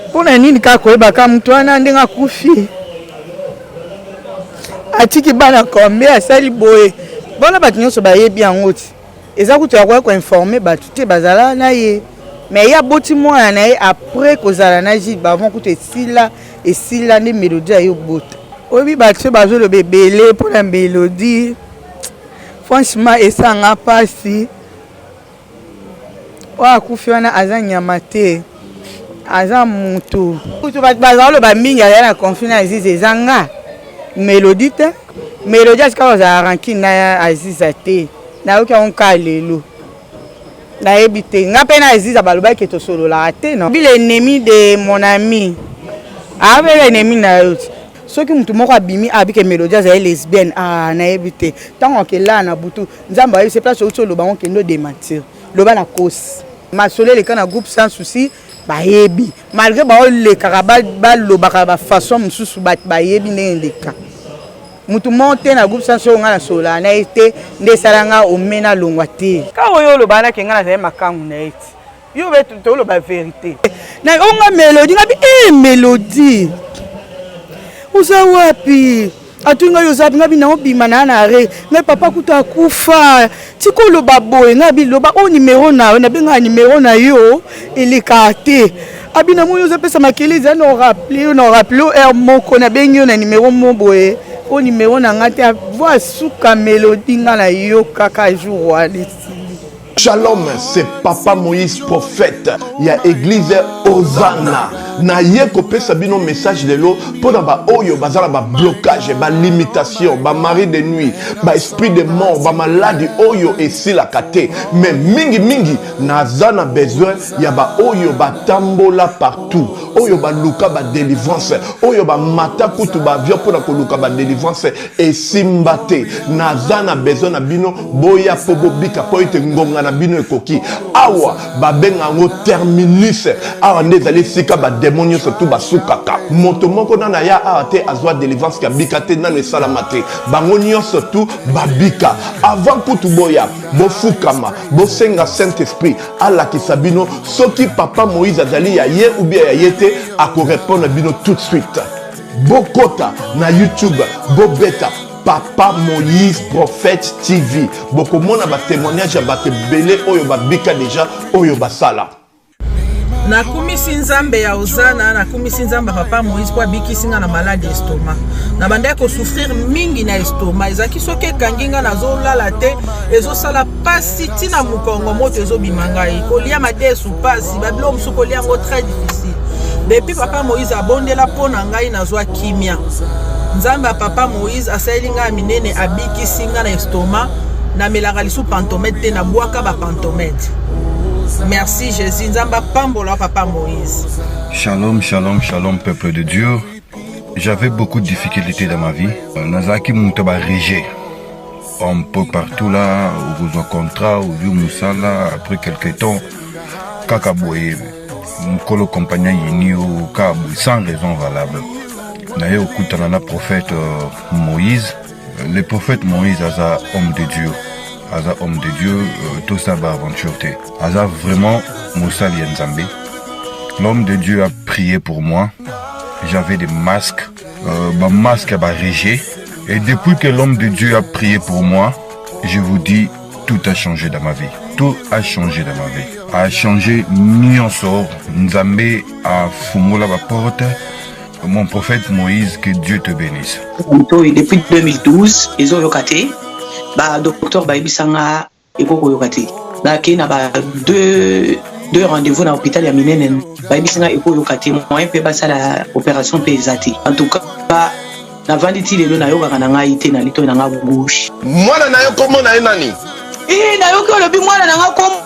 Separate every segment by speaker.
Speaker 1: Mpo na nini kaka koyebaka moto wana ndenge akufi atiki bana combien asali boye bona bato nyonso bayebi yango ti eza kutu ya koya koinforme bato te bazala na ye mais ye aboti mwana na ye après kozala na Gilles bavon kutu esila esila nde Melodie aye obota. Oyebi bato soki bazoloba ebele mpo na Melodie franchement esanga mpasi. Oyo akufi wana aza nyama te aza mutu. Kutu bato baza koloba mingi aza na conflit na Aziza eza nga Melodie te. Melodie atika kozala rancune na Aziza te. Nayoki yango kaka lelo. Nayebi te. Nga mpe na Aziza balobaki ke tosololaka te non. L'ennemi de mon ami. Abe l'ennemi na yo. Soki mutu moko abimi abi ke Melodie azali lesbienne ah nayebi te. Tango akelala na butu Nzambe ayebisi place outi oloba ngo kende odementir loba na kosi. Masolo eleka na groupe sans souci bayebi malgre baolekaka balobaka ba façon mosusu bato bayebi ndenge eleka motu moko te na groupe sans oyo ngai nasololaka na ye te nde esala ngai ome nalongwa te. Kaka oyo oloba wana ke ngai nazali makangu na ye ti yo be toloba verite na onga melodie ngabi e eh, melodie oza wapi atuni ngai oza wapi ngabi naobima na na are ngai papa kutu akufa tika oloba boye ngai biloba oyo nimero na yo nabengaka nimero na yo elekaka te abi namoni ozopesa makele eza na oraple yo na oraple yo heure moko nabengi yo na nimero mo boye oyo nimero na ngai te voi suka melodie ngai nayokaka jour wana esili.
Speaker 2: Shalom, c'est Papa Moïse prophète ya église Hosanna. Na ye kopesa bino message lelo pona ba oyo bazala ba blocage, ba limitation, ba mari de nuit, ba esprit de mort, ba maladie oyo esilaka te. Mais mingi mingi naza na besoin ya ba oyo batambola partout, oyo baluka ba délivrance, oyo ba mata kutu ba avion pona koluka ba délivrance esimba te. Naza na besoin na bino Boya mpo bobika, mpo ete ngonga na bino ekoki. Awa babenga yango terminus. Awa nde ezali esika ba demon nyonso tu basukaka. Moto moko nano aya awa te azwa delivrance ke abika te, nano esalama te. Bango nyonso tu babika. Avant kutu boya, bofukama, bosenga Saint Esprit alakisa bino soki papa Moïse azali ya ye ou bien ya ye te, ako repondre bino tout de suite. Bokota na YouTube, bobeta Papa Moïse Prophète TV bokomona ba témoignage ya bato ebele oyo babika deja oyo basala.
Speaker 3: Nakumisi Nzambe ya Ozana, nakumisi Nzambe ya Papa Moïse mpo abikisi nga na maladi ya estomac. Nabandaki kosouffrir mingi na estomac, ezalaki soki ekangi nga nazolala te, ezosala pasi ti na mokongo, moto ezobima ngai, kolia madesu pasi, babiloko mosusu kolia yango très difficile. Depuis Papa Moïse abondela mpo na ngai, nazwa kimia. Nzambe ya Papa Moïse asaleli ngai ya minene, abikisi ngai na estomac. Namelaka lisusu pantomède te, nabwaka ba pantomède. Merci Jésus, Nzambe apambola Papa Moïse.
Speaker 4: Shalom, shalom, shalom, peuple de Dieu. J'avais beaucoup de difficultés dans ma vie. Nazalaki moto ba rejet. Un peu partout là, okozwa contrat, ozwi mosala, après quelque temps, kaka boye, mokolo compagnie ayini yo, kaka boye, sans raison valable. Naye okutana na prophète Moïse. Le prophète Moïse aza homme de Dieu. Aza homme de Dieu, tosala ba aventure te. Aza vraiment mosali ya Nzambe. L'homme de Dieu a prié pour moi. J'avais des masques, ba masques ya ba rejet. Et depuis que l'homme de Dieu a prié pour moi, je vous dis, tout a changé dans ma vie. Tout a changé dans ma vie. A changé nyonso. Nzambe a fungola ba porte. Mon prophète Moïse, que Dieu te bénisse.
Speaker 5: Litoyi depuis 2012 ezoyoka te ba docteur bayebisa nga ekoki koyoka te nakei na ba deux deux rendez-vous na hôpital ya minene bayebisi nga ekoyoka te moyen mpe basala opération mpe eza te en tout cas navandi ti lelo nayokaka na ngai te na litoyi na nga gauche.
Speaker 2: Mwana na yo kombo na ye nani?
Speaker 5: Ii nayoki olobi mwana na nga kombo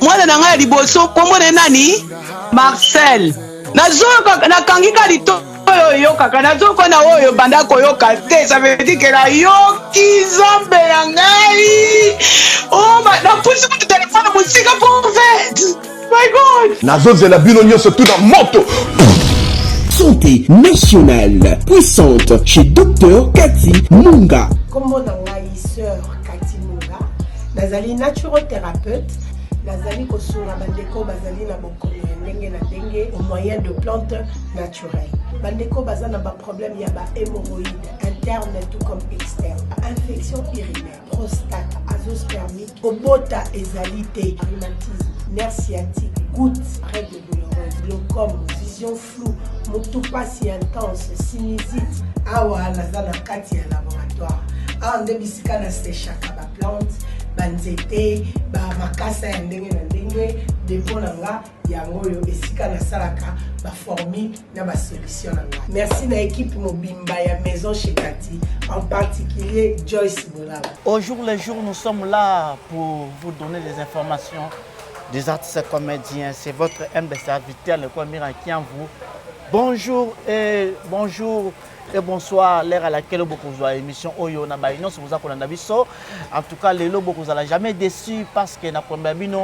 Speaker 5: mwana na nga ya liboso kombo na ye nani? Marcel. Nazoyoka nakangi ka litoyi oyo oyokaka nazoyoka na oyo banda koyoka te ça veut dire que nayoki nzambe na ngai oh, napusi kutu telefone mosika prophète my god
Speaker 2: Nazozela bino nyonso tu na moto.
Speaker 6: Santé nationale puissante chez Docteur Cathy Munga.
Speaker 7: Kombo na ngai Sœur Cathy Munga, nazali naturothérapeute. Nazali kosunga bandeko bazali na bokono ya ndenge na ndenge au moyen de plantes naturelles. Bandeko baza na ba problème ya ba hémorroïdes interne tout comme externe, infection urinaire, prostate, azoospermique, kobota ezali te, rhumatisme, nerf sciatique, goutte, règles douloureuses, glaucome, vision floue, mutu pasi intense, sinusite. Awa naza na kati ya laboratoire. Awa nde bisika na sechaka ba plante, ba nzete, ba makasa ya ndenge na ndenge. Depot na nga yango oyo esika nasalaka ba formule na ba solution na nga. Merci na equipe mobimba ya Maison chez Cathy, en particulier Joyce Bolaba.
Speaker 8: Au jour le jour, nous sommes là pour vous donner des informations des artistes comédiens. C'est votre humble serviteur, le Kwamira Kianvu. Bonjour et bonjour et bonsoir, l'heure à laquelle bokozwa émission oyo na bayi nyonso boza kolanda biso. En tout cas, lelo bokozala jamais déçu parce que na kolanda bino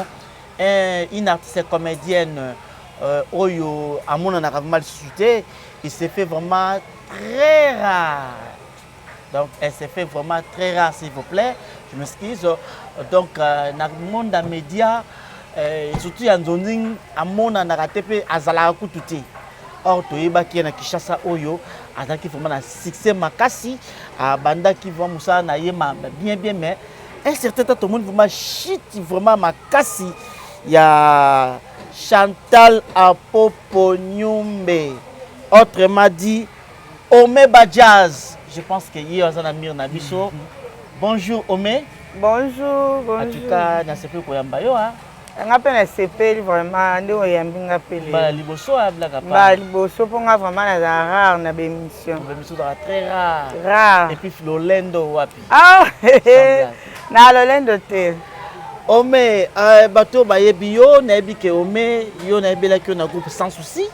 Speaker 8: une artiste comédienne oyo amonanaka vraiment lisusu te. Il se fait vraiment très rare. Donc, elle se fait vraiment très rare, s'il vous plaît. Je m'excuse. Donc, na monde ya média, surtout ya nzonzing, amonanaka te mpe azalaka kutu te. Or, toyebaki ye na Kinshasa oyo, azalaki vraiment na succès makasi, abandaki vraiment mosala na ye bien bien, mais un certain temps, tomoni vraiment chute vraiment makasi ya Chantal Apopo Nyumbe. Autrement dit, Omeba Jazz. Je pense que ye aza na mire na biso. Bonjour Omé.
Speaker 1: Bonjour, bonjour.
Speaker 8: En tout cas, nasepeli koyamba yo, hein.
Speaker 1: Nga mpe nasepeli vraiment nde oyambi nga mpe lelo.
Speaker 8: Mbala liboso ya blaka pa.
Speaker 1: Mbala liboso mpo nga vraiment nazala rare na baémission.
Speaker 8: Baémission ezalaka très rare.
Speaker 1: Rare.
Speaker 8: Et puis lolendo wapi?
Speaker 1: Ah, na lolendo te.
Speaker 8: Ome, bato bayebi yo, nayebi ke Ome, yo nayebelaki yo na groupe Sans Souci.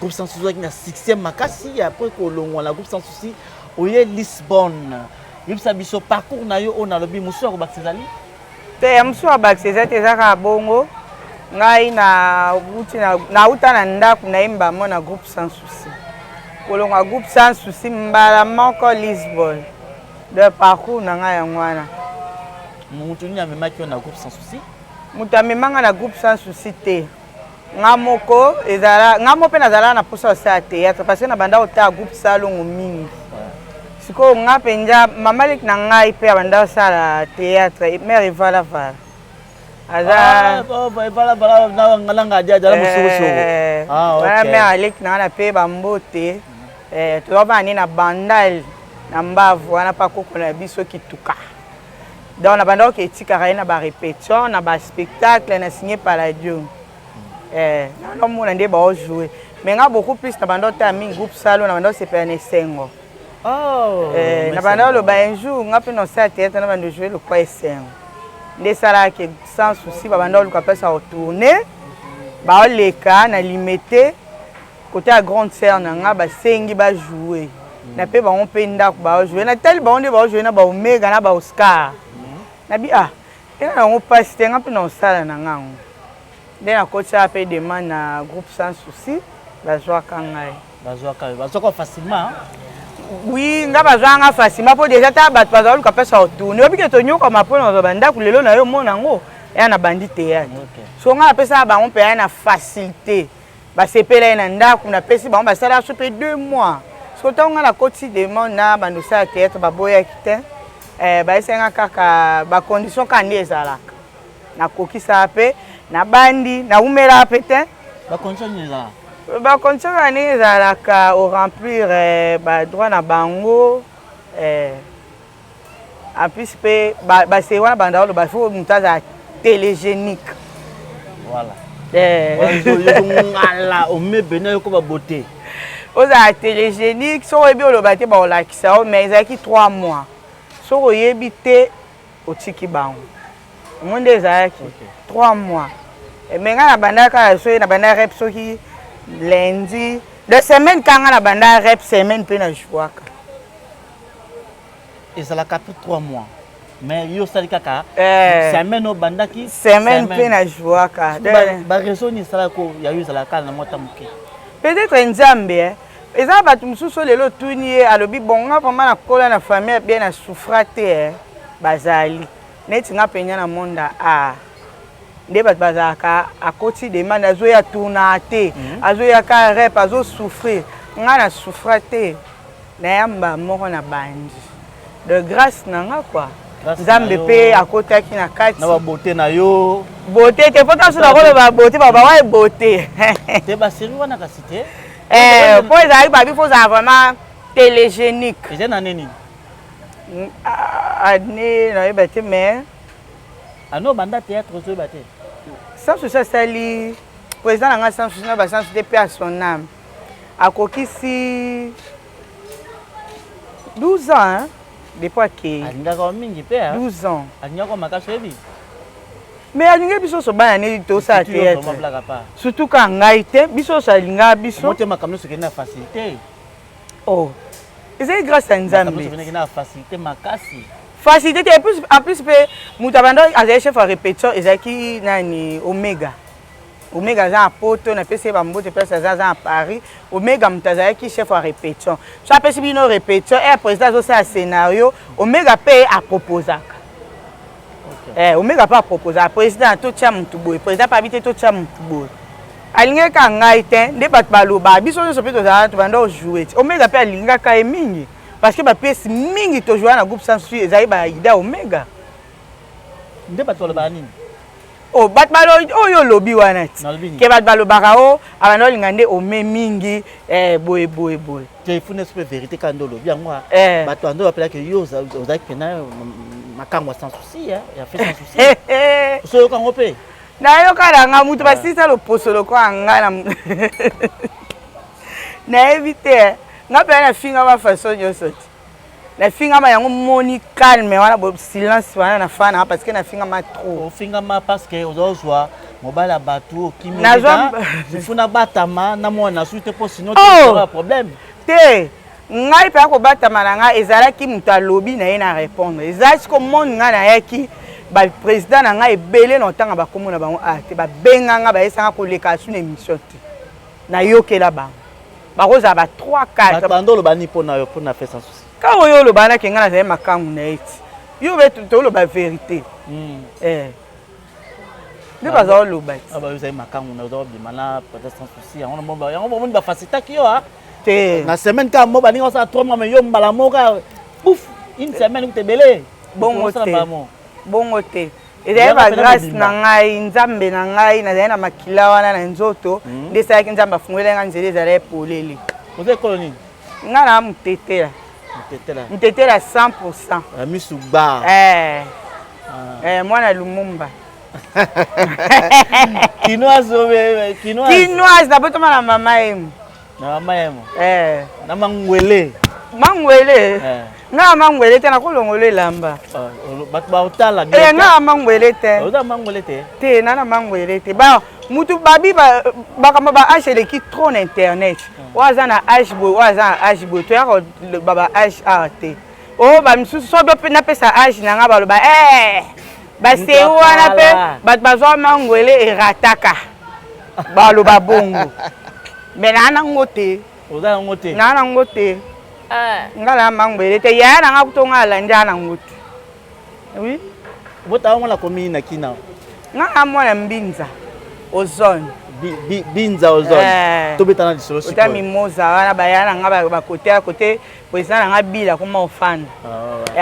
Speaker 8: Groupe Sans Souci ozalaki na succès makasi, après kolongwa na groupe Sans Souci, oye Lisbonne. Yebisa biso parcours na yo oyo nalobi mosusu ya kobakisa ezali?
Speaker 1: Te, ya mosusu ya bakisa eza te, eza kaka bongo. Ngai nauta na ndako nayemba mo na groupe Sans Souci. Kolongwa groupe Sans Souci mbala moko Lisbonne. Donc parcours na ngai yango wana.
Speaker 8: Moto nini amemaki yo na groupe Sans Souci?
Speaker 1: Moto amemanga na groupe Sans Souci te. Nga moko ezala, nga moko mpe nazala na posa kosala théâtre parce que na banda kotala groupe Salongo mingi. Sikoyo nga mpenza mama leki na ngai mpe abanda kosala théâtre, mère Evala Vala. Aza
Speaker 8: Evala Vala na nga dia dia mosusu.
Speaker 1: Ah, ok. Wana mère aleki na nga na pe ba mbote. Toza bana na Bandal na Mbavu wana pa koko na biso kituka. Donc na banda oke etikaka ye na ba répétition, na ba spectacle na signé Palladium. Na mona nde ba jouer. Mais nga beaucoup plus na banda otala mingi groupe Salo, na banda osepela na esengo.
Speaker 8: Oh,
Speaker 1: na banda oloba un jour nga pe na osala théâtre na banda jouer lokwa esengo. Nde esalaka ke Sans Souci ba banda oluka place ya kotourner, ba oleka na limete côté ya grande sœur na nga basengi ba jouer. Na pe bango pe ndako ba jouer. Na tali bango nde ba jouer na ba Omega na ba Oscar. Na bi ah, ena nango pasi te nga pe na osala na nga ngo. Nde nakotisa pe demande na groupe Sans Souci, bazwaka ngai.
Speaker 8: Bazwaka yo, bazwaka facilement.
Speaker 1: Oui, nga bazwaka nga facilement po déjà ta bato bazwa luka pesa retourner. Oyebi ke tonyokama po na bazwa bandako lelo na yo mona ngo ya na bandi théâtre. So nga napesa bango pe ya na facilité. Basepela ye na ndako, napesi bango basala so pe 2 mois. So ntango nga nakotisi demande na bando sala théâtre baboyaki te. Bayesaki nga kaka ba condition kaka nde ezalaka. Nakokisa pe nabandi nawumela pe te.
Speaker 8: Ba condition nini ezalaka?
Speaker 1: Ba condition kaka ndenge ezalaka o remplir ba droit na bango. En plus pe ba série wana banda oloba faut moto azala télégénique.
Speaker 8: Voilà. Ngala omebena yo ko ba beauté.
Speaker 1: Ozala télégénique, soki oyebi oloba te ba olakisa yo, mais ezalaki 3 mois. Soki oyebi te otiki bango. Omoni nde ezalaki 3 mois. Mais nga na banda kaka soki na banda rep soki lundi, de semaine kanga na banda rep semaine pe na jouaka.
Speaker 8: Ezalaka pe 3 mois. Mais yo sali kaka semaine obandaki
Speaker 1: semaine pe na jouaka.
Speaker 8: Ba raison ni sala ko ya yo ezalaka na mota moke.
Speaker 1: Peut-être Nzambe eza bato mosusu lelo tuni ye alobi bon nga vraiment nakola na famille bien na souffra te bazali neti nga penya na monde art. Nde bato bazalaka akoti demande azoya tournaka te, azoya ka rep azo souffrir. Nga na souffra te, nayamba moko na bandi de grâce na nga quoi. Nzambe mpe akotaki na kati
Speaker 8: na babote na yo.
Speaker 1: Beauté te, po taso nakoloba beauté, baba waye beauté
Speaker 8: te, basérie wana kasi te.
Speaker 1: Eh, po ezalaki babi fo ozala vraiment télégénique.
Speaker 8: Eza na nini?
Speaker 1: Année nayeba te, mais
Speaker 8: Ano banda théâtre ozoyeba te.
Speaker 1: Sans souci asali président na nga sans souci na ba sans souci pe à son âme. Akokisi 12 ans hein, depuis akei.
Speaker 8: Alingaka mingi pe hein.
Speaker 1: 12 ans.
Speaker 8: Alingaka makasi oyebi.
Speaker 1: Mais alingi biso so bana nini tosala théâtre. Surtout ka ngai te, biso so alingaka biso.
Speaker 8: Motema makambo nyonso ekende na facilité.
Speaker 1: Oh. Ezali grâce ya Nzambe.
Speaker 8: Na facilité makasi.
Speaker 1: Facilité te, plus en plus pe moto abanda azali chef ya répétition ezalaki nani Omega. Omega aza na poto, napesi ye bambote place aza, aza na Paris. Omega moto azalaki chef ya répétition. So apesi bino répétition, eh président azosala scénario, Omega pe aproposaka. Okay. Eh, Omega pe aproposaka président totia motu boye, président pe abi te totia motu boye. Alingaki kaka ngai te, nde bato balobaka biso nyonso mpe tozalaka tobanda kojoue ti Omega mpe alingaka ye mingi parce que bapièce mingi tojoua na groupe sans souci ezali ba ida Omega.
Speaker 8: Nde bato balobaka nini?
Speaker 1: Oh, bato balo oyo olobi wana ti ke bato balobaka o abanda olinga nde ome mingi eh, boye boye boye.
Speaker 8: Te ifune mpe vérité kaka nde olobi yango eh. Bato ando bapelaki yo ozalaki mpena makango ya sans souci ya fait sans souci osoyoka yango mpe.
Speaker 1: Nayoka na nga mutu basilisa loposo lokola nga na nayebi te. Nga mpenza nafingama façon nyonso te, nafingama yango moni calme wana silence wana na fana parce que nafingama trop.
Speaker 8: Ofingama parce que ozozwa mobali ya bato okimi ifuna batama na mwana su te mpo sinon
Speaker 1: oh!
Speaker 8: problème
Speaker 1: te. Ngai mpenza kobatama na ngai ezalaki moto alobi na ye na répondre, ezalaki siko moni ngai nayaki baprésident na ngai ebele na otanga bakombo na bango a te, babenga ngai bayesanga koleka asu na émission te, nayokela bango bakozala ba 3 4.
Speaker 8: Bando oloba ni mpona yo mpona fait sans souci.
Speaker 1: Ka oyo oloba nake ngai nazali makangu na ye ti yo be toloba vérité. Eh. Nde baza oloba ti
Speaker 8: ozali makangu na oza obima na peut-être sans souci yango yango bomoni bafacilitaki yo
Speaker 1: te.
Speaker 8: Na semaine kaka mo baninga osala 3 mois, mais yo mbala moko pouf, une semaine kuta ebele.
Speaker 1: Bongo te, bongo te, ezali bagrâce na ngai, nzambe na ngai, nazali na makila wana na nzoto nde esalaki nzambe afungoleli ngai nzela ezalaki polele.
Speaker 8: Oza ekolo nini?
Speaker 1: Ngai na motetela. Motetela 100%.
Speaker 8: Misu ba
Speaker 1: eh, mwana Lumumba.
Speaker 8: Kinoise, kinoise.
Speaker 1: Kinoise, nabotama na mama yemo.
Speaker 8: Na mama yemo.
Speaker 1: Eh.
Speaker 8: Na mangwele.
Speaker 1: Mangwele. Eh. Nga mangwele te, nakolongola elamba.
Speaker 8: Bato baotala.
Speaker 1: Eh, nga mangwele te.
Speaker 8: Oza mangwele te?
Speaker 1: Te, na na mangwele te. Ba mutu babi bakambo ba age eleki trop na internet. Oyo aza na age boye, oyo aza na age boye, toyaka ba age awa te. Oyo bamisusu so napesa age na nga baloba eh basei wana mpe bato bazwa mangwele erataka baloba bongo, me naa nango te.
Speaker 8: Oza yango te?
Speaker 1: Naa nango te, nga na mangwele te. Yaya na nga kuto nga alandi a nango te. Oui.
Speaker 8: Botala mwana komi na kina.
Speaker 1: Nga na mwana Mbinza ozone.
Speaker 8: Binza ozone, tobetana lisolo.
Speaker 1: Ota mimoza wana baya na nga bakote ya kote président na nga bila koma ofanda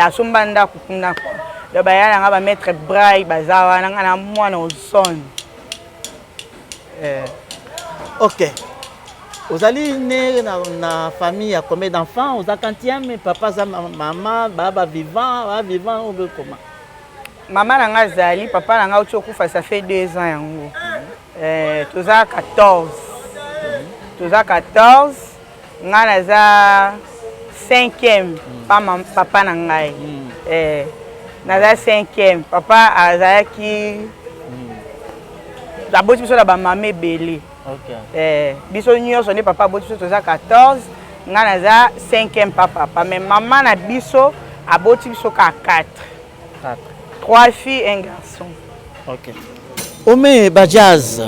Speaker 1: asomba ndako kuna kwa donc baya na nga bamaître brai baza wana, nga na mwana ozone.
Speaker 8: Ok, ozali né na famille ya combien d'enfants? Oza quantième? Papa aza, mama baa bavivant, baa vivant obe koma?
Speaker 1: Mama na nga azali, papa na nga auti okufa, ça fait 2 ans yango. Toza 14, toza 14, nga naza cinquième. Pa papa na ngai, naza cinquième. Papa azalaki aboti biso na bamama ebele. Biso nyonso nde papa aboti biso, toza 14, nga naza cinquième pa papa, mais mama na biso aboti biso kaka 4, 3 filles, un garçon.
Speaker 8: Ok. Ome Bajazz,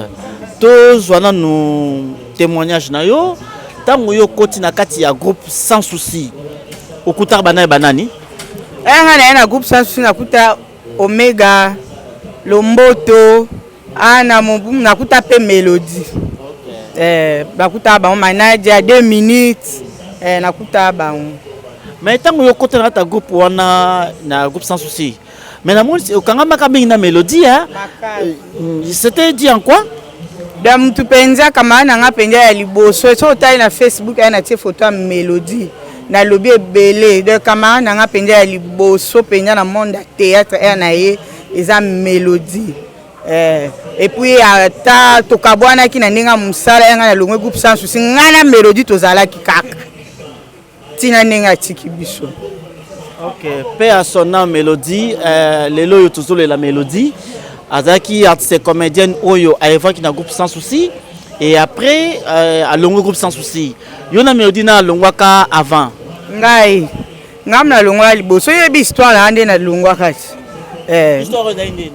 Speaker 8: tozwa nanu témoignage na yo. Ntango yo okoti na kati ya groupe Sans Souci, okutaka banani banani?
Speaker 1: Nga na ye na groupe Sans Souci, nakuta Omega, Lomboto. Ah, na mobu nakuta mpe mélodie eh, bakuta bango manager 2 minutes eh, nakuta bango.
Speaker 8: Mais ntango yo okota na kati ya groupe wana, na groupe Sans Souci, mais namoni okangamaka mingi na Mélodie, hein? C'était dit en quoi?
Speaker 1: Da mutu mpenza, camarade na nga mpenza ya liboso. Soki otali na Facebook aya, natie photo ya Mélodie, nalobi ebele. Donc camarade na nga mpenza ya liboso mpenza na monde ya théâtre aya na ye eza Mélodie. Et puis ata tokabwanaki na ndenge ya mosala ya ngai, nalongwe groupe Sans Souci, ngai na Mélodie tozalaki kaka ntina ndenge atiki biso.
Speaker 8: Ok, paix à son âme, Mélodie. Lelo oyo tozolela Mélodie, azalaki artiste comédienne oyo aevaki na groupe Sans Souci et après alongwe groupe Sans Souci. Yo na Mélodie na alongwaka avant?
Speaker 1: Ngai ngai nalongwaka liboso. Oyebi histoire na nde nalongwaka ti.
Speaker 8: Histoire ezali ndeni?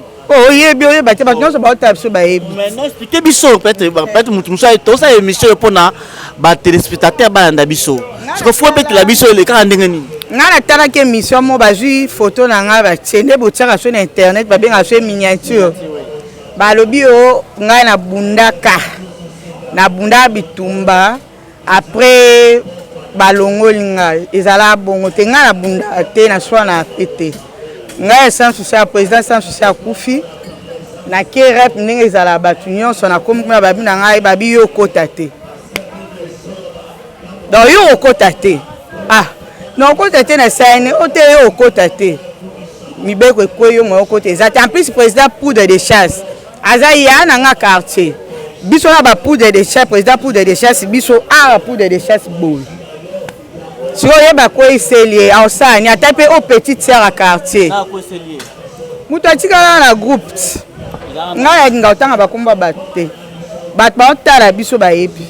Speaker 1: Oyebi, oyeba te, bato nyonso baotala biso bayebi.
Speaker 8: Mais non, explique biso, peut-être motu mosusu tosala émission oyo mpona batéléspectateur balanda biso. Siko faut obetela biso elekaka ndenge nini.
Speaker 1: Ngai natalaki émission mo, bazwi photo na ngai batie nde botiaka so na internet, babengaka so miniature. Balobi o ngai nabundaka, nabundaka bitumba, après balongoli ngai. Ezala bongo te. Ngai nabundaka te, naswana pe te. Ngai Sans Souci ya président Sans Souci akufi, nake rep ndenge ezala bato nyonso. Nakomi kuna, babi na ngai, babi yo okota te. Donc yo okota te. Ah, na okota te na sani o te, yo okota te, mibeko ekwei, yo moyo okota eza te. En plus président Poudre de Chasse aza ya na nga quartier. Biso na bapoudre de chasse, président Poudre de Chasse, biso awa Poudre de Chasse boye. Sikoyo oyeba akweyiseli ye, aosala ni ata mpe o petite sœur ya quartier, moto atikala na groupe. Ngai alinga kotanga bakombo ya bato te. Bato baotala biso bayebi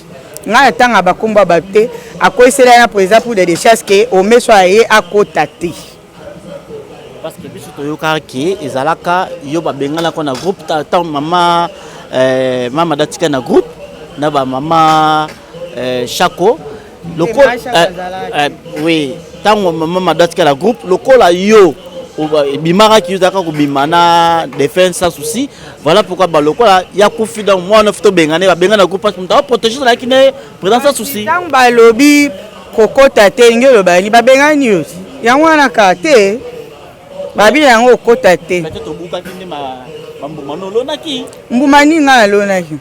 Speaker 1: ngai natanga bakombo ya bato te. Akweyiseli ye na président Poudre de Chasse ke omeso aye akota te.
Speaker 8: Parce que biso toyokaka ke ezalaka yo babenganaka na groupe ntango mama mama datika na groupe na bamama Chako lokola oui, ntango mama madatika na groupe lokola yo ebimakaki, yo ezalaka kobima na défense Sans Souci. Voilà pourquoi balokola ya kufi, donc mwana fi tobengane, babengana na groupe parce que moto aprotéger ezalaki ne président Sans Souci.
Speaker 1: Ntango balobi kokota te, elingi oloba nini? Babengani yo yango wana kaka te, babi yango okota te.
Speaker 8: Peut-être obukaki nde bambuma nolonaki.
Speaker 1: Mbuma nini ngai nalonaki?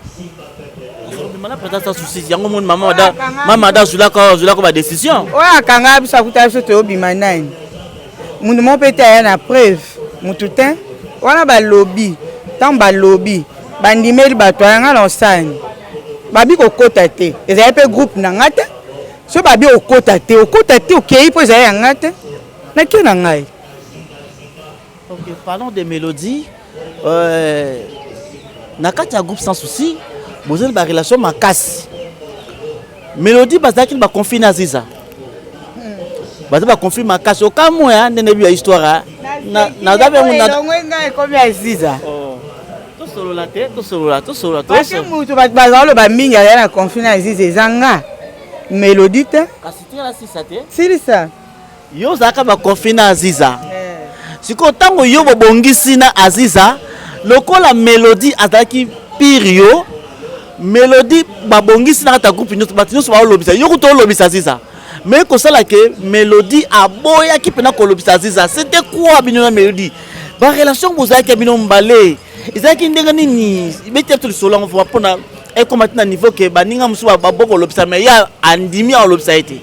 Speaker 8: Obima na président Sans Souci, yango moni mama ada azwilaka badécision.
Speaker 1: Oyo akanga biso, akuta biso toyobima nani, mundu moko mpe te aya na preuve, mutu te wana. Balobi, ntango balobi bandimeli bato aya, ngai na osani babi kokota te, ezali mpe groupe na nga te. So babi okota te, okota te, okei mpo ezali ya nga te, nakie na ngai.
Speaker 8: Ok, parlons de Mélodie. Na kati ya groupe Sans Souci, bozali barelation makasi. Mélodie bazalaki na baconflit na Aziza, baza baconflit makasi. Okamwa nde nayebi ya histoire.
Speaker 1: Elongwe ngai ekomi Aziza.
Speaker 8: Tosolola te, tosolola, tosolola.
Speaker 1: Parce mutu bato bazaloba mingi azali na conflit na Aziza eza nga, Mélodie te.
Speaker 8: Kasi tikala sisa te.
Speaker 1: Silisa.
Speaker 8: Yo ozalaka baconflit na Aziza. Sikoyo ntango yo bobongisi na Aziza, lokola Mélodie azalaki pire yo, Mélodie babongisi na kati ya groupe nyonso, bato nyonso baolobisa yo, kuta olobisa Aziza, mais kosala ke Mélodie aboyaki mpena kolobisa Aziza. C'était quoi bino na Mélodie, barelation bozalaki ya bino mbale ezalaki ndenge nini? Beti to lisolo yango mpona ekoma ti na niveau ke baninga mosusu babo kolobisa, mais ye andimi aolobisa ye te.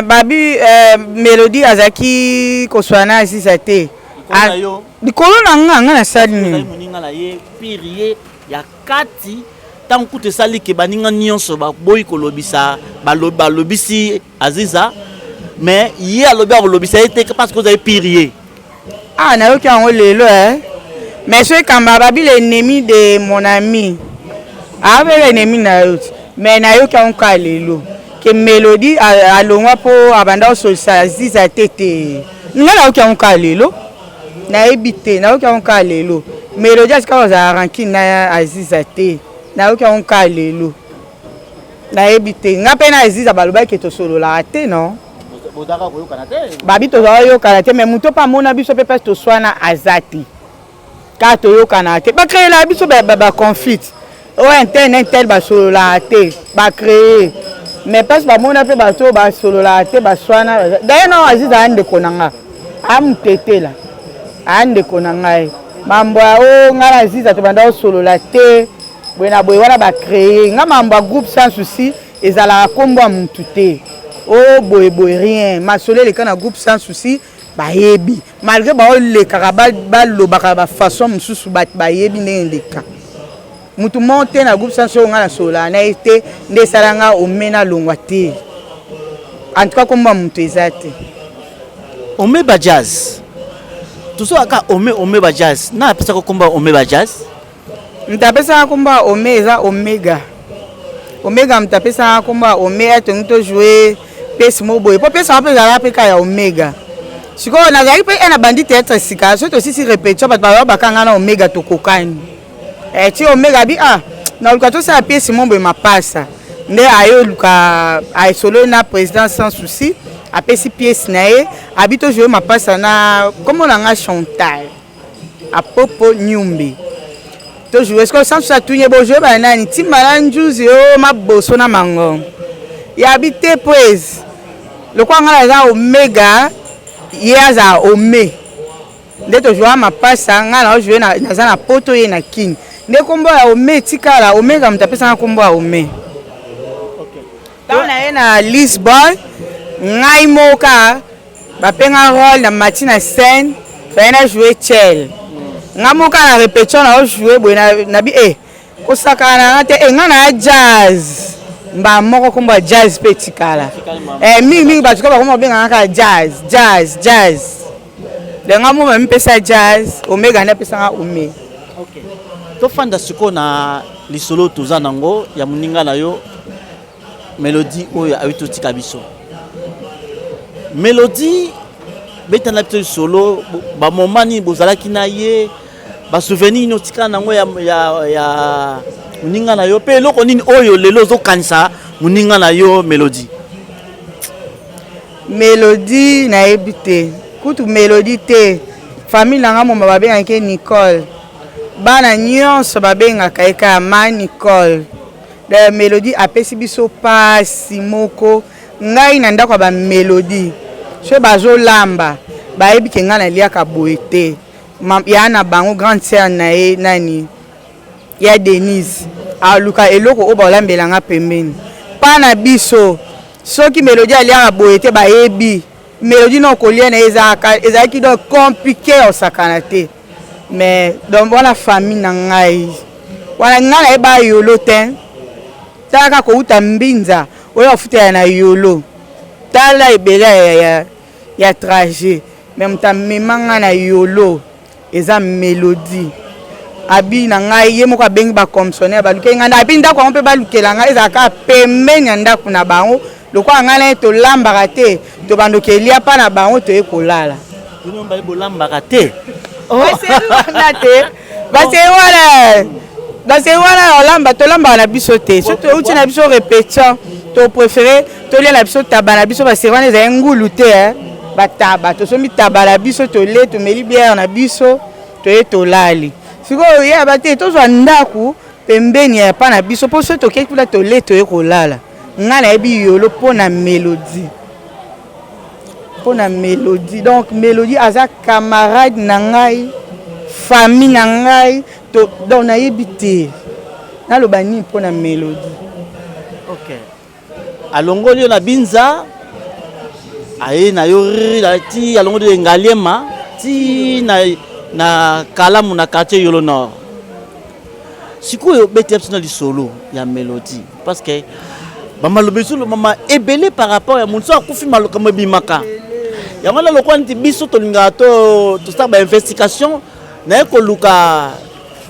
Speaker 1: Babi Mélodie azalaki koswana na Aziza te. Likolo na nga, nga nasali nini?
Speaker 8: Moninga na ye pire, ye ya kati, ntango kutu esali ke baninga nyonso baboyi kolobisa, balobisi Aziza, mais ye alobi akolobisa ye te parce que ozali pire ye.
Speaker 1: Ah, nayoki yango lelo eh. Mais soki kamba babi l'ennemi de mon ami abe l'ennemi na yo ti, mais nayoki yango kaka lelo ke Mélodie alongwa mpo abanda kosolisa Aziza te. Te, nga nayoki yango kaka lelo, nayebi te, nayoki yango kaka lelo. Mélodie asika kozala rancune na Aziza te, nayoki yango kaka lelo, nayebi te. Nga mpe na Aziza balobaki tosololaka te, non? Babi tozala yokana te, mais moto mpe amona biso mpe mpasi toswana aza te. Kaka toyokanaka te, ba créelaka biso ba conflit oyo un tel un tel basololaka te, ba créer. Mais mpasi bamona mpe bato oyo basololaka te baswana. D'ailleurs na Aziz aya ndeko na nga, amutetela aya ndeko na ngai. Mambo ya o ngai na Aziza tobanda kosolola te boye na boye wana, ba créer nga. Mambo ya groupe Sans Souci ezalaka nkombo ya mutu te o boye boye, rien. Masolo eleka na groupe Sans Souci, bayebi. Malgré baolekaka, balobaka ba façon mosusu, bato bayebi ndenge eleka. Mutu moko te na groupe Sans oyo ngai nasololaka na ye te nde esala nga ome nalongwa te. En tout cas, kombo ya mutu eza te.
Speaker 8: Ome ba Jazz, tozwaka ome, ome ba Jazz na apesaka kombo ya ome ba Jazz.
Speaker 1: Moto apesaka nkombo ya ome eza Omega. Omega moto apesaka nkombo ya ome. Atongi to jouer pièce moko boye, mpo pièce yango mpe ezalaka mpe ka ya Omega. Sikoyo nazalaki mpe e na bandi théâtre sika. Soki tosisi répétition, bato bayo bakanga na Omega, tokokani ti Omega abi: "Ah, naluka tosala pièce mo boye." Mapasa nde aye oluka, asololi na président Sans Souci, apesi pièce na ye, abi to jouer mapasa na kombo na nga Chantal Apopo Nyumbi, to jouer. Sikoyo Sans Souci atuni ye: "Bo jouer bana nani?" Ntimba na njuzi o maboso na mango yabi te pwese lokola ngai naza Omega, ye azala ome. Nde to jouer mapasa, ngai nao jouer, naza na Poto, ye na Kini. Nde nkombo ya ome etikala. Omega moto apesanga nkombo ya ome. Ntango na ye na Lisbon, ngai moka bapenga rôle na mati na scène, faye na jouer chel. Ngai moka na répétition na o jouer boye, nabi e kosakana na nga te e ngai na ya Jazz. Mbala moko nkombo ya Jazz mpe etikala mingimingi. Bato ka bakoma babengaka kaka Jazz, Jazz, Jazz. Donc ngai mo bamipesa Jazz, Omega nde apesanga ome.
Speaker 8: Tofanda sikoyo na lisolo toza nango ya moninga na yo Mélodie oyo ayi totika biso. Mélodie, betana biso lisolo, bamoma nini bozalaki na ye, ba souvenir nini otikala nango ya moninga na yo, mpe eloko nini oyo lelo ozokanisa moninga na yo Mélodie?
Speaker 1: Mélodie, nayebi te kutu Mélodie te. Famille na nga moma babengaki Nicole, bana nyonso babengaka ye kaka ma Nicole. D'ailleurs Mélodie apesi biso pasi moko. Ngai na ndako ya bamélodie, soki bazolamba, bayebi ke ngai naliaka boye te. Ya na bango grande sœur na ye nani ya Denise aluka eloko oyo baolambelanga pembeni mpa na biso. Soki Mélodie aliaka boye te, bayebi Mélodie na kolia na ye ezalaki donc compliqué ya kosakana te. Mais donc wana famille na ngai wana, ngai nayeba Yolo te. Tala kaka kouta Mbinza oyo afutela na Yolo, tala ebele ya trajet. Mais moto amema ngai na Yolo eza Mélodie. Abi na ngai ye moko abengi ba commissionnaire, balukeli ngai. Abi ndako yango mpe balukela ngai ezalaka pembeni ya ndako na bango. Lokola ngai na ye tolambaka te, tobandoki elia mpa na bango, toye kolala.
Speaker 8: Bino mibale bolambaka te?
Speaker 1: Wana te, baseri wana, baseri wana olamba, tolambaka na biso te. So touti na biso répétition, to préférer tolia na biso taba na biso. Baseri wana ezali ngulu te, bataba tosombi taba na biso, tolie, tomeli bière na biso, toye tolali. Sikoyo yeba te, tozwa ndako pembeni ya pa na biso, mpo soki tokei kuna, tolie, toye kolala. Ngai nayebi Yolo mpo na Mélodie, mpo na Mélodie. Donc Mélodie aza camarade na ngai, famille na ngai. Donc nayebi te naloba nini mpo na Mélodie.
Speaker 8: Ok, alongoli yo na Binza, aye na yo ti alongoli yo Ngaliema ti na Kalamu, na quartier Yolo Nord. Sikoyo beti biso na lisolo ya Mélodie, parce que bamaloba ezolobama ebele par rapport ya motu so akufi, makambo ebimaka. Yango wana lokola neti biso tolingaka tosala ba investigation, naye koluka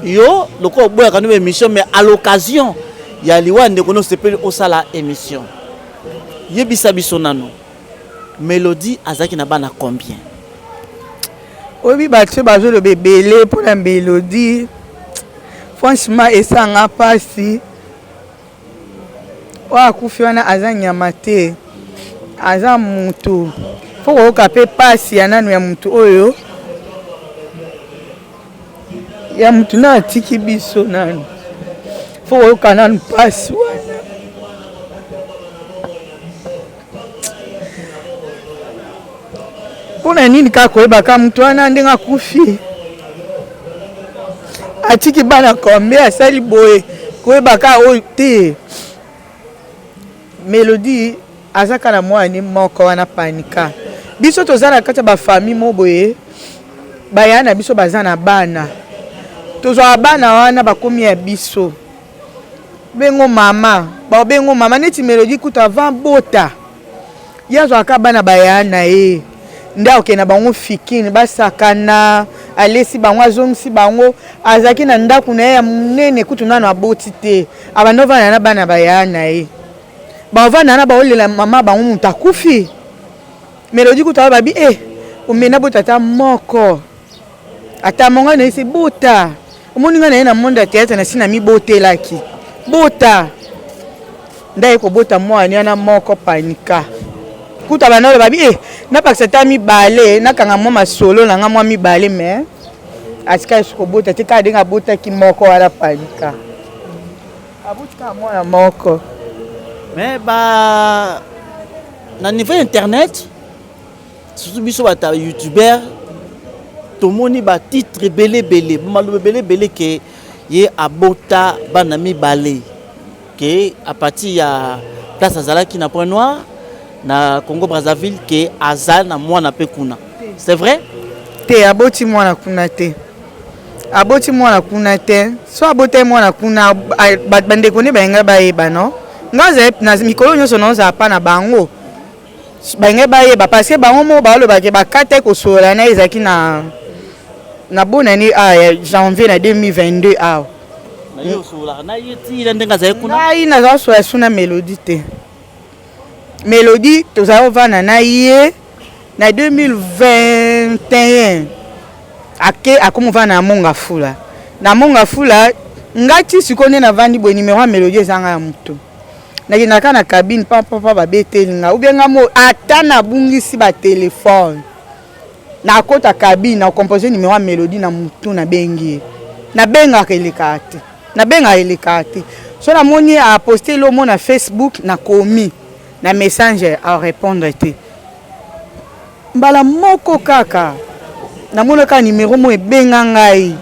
Speaker 8: yo lokola oboyaka no émission, mais à l'occasion ya liwa ndeko no osepeli osala émission. Yebisa biso nano, Mélodie azalaki na bana combien?
Speaker 1: Oyebi, bato bazoloba ebele mpona Mélodie. Franchement, esanga mpasi. Oyo akufi wana aza nyama te, aza mutu. Fo koyoka mpe mpasi ya nanu ya mutu oyo. Ya mutu na atiki biso nanu fo koyoka nanu mpasi wana. Mpo na nini kaka koyebaka moto wana ndenge akufi atiki bana combien asali boye koyebaka oyo te. Melodie aza kaka na mwana ne moko wana panika. Biso toza na kati ya ba famille moko boye ba yaya na biso baza na bana tozwaka bana wana bakomi ya biso bengo mama baobengo mama neti Melodie kutu avant bota ye azwaka bana ba yaya na ye nde akokende na bango fikine basakana alesi bango azongisi bango azalaki na ndako na ye ya monene kutu nano aboti te abanda ovanda na bana ba yaya na ye baovanda na baolela mama bango moto akufi melodi kutu awa babi e eh, omena bota ata moko ata monga na ye se bota omoni ngai na ye na monde ya théâtre nasi namibotelaki bota nde aye kobota mwana wana moko panika kuta bana oyo babi eh, napakisa ata mibale nakanga mwa masolo na nga mwa mibale mais atika yesu kobota te kaka ndenge abotaki moko wana panika aboti kaka mwana moko.
Speaker 8: Mais ba na niveau internet surtout biso bato ya youtubeur tomoni ba titre ebele ebele maloba ebele ebele ke ye abota bana mibale ke à partir ya place azalaki na point noir na Congo Brazzaville ke aza na mwana pe kuna c'est vrai?
Speaker 1: Te aboti mwana kuna te aboti mwana kuna te so abotaki mwana kuna bandeko nde balingai bayeba no ngai na mikolo nyonso naozala pa na bango balingai bayeba parce que bango moko balobake bakataki kosolola na ye ezalaki na na bonne année ah, ya janvier na 2022 awa ngai nazala sola su na mélodie te mélodie tozala kovanda na ye na 2021 ake akomi ovanda na monga fula na monga fula ngai ti sikoyo nde navandi boye numero ya mélodie eza ngai ya motu nakendaka na cabine papapa babeteli nga ou bien nga mo ata nabungisi batelefone nakota cabine na compose numero ya melodie na mutu nabengi ye nabengaka elekaka te nabengaka elekaka te so namoni aposte elomo na facebook nakomi na messenger arépondre te Mbala moko kaka namonaka numero moko ebenga ngai,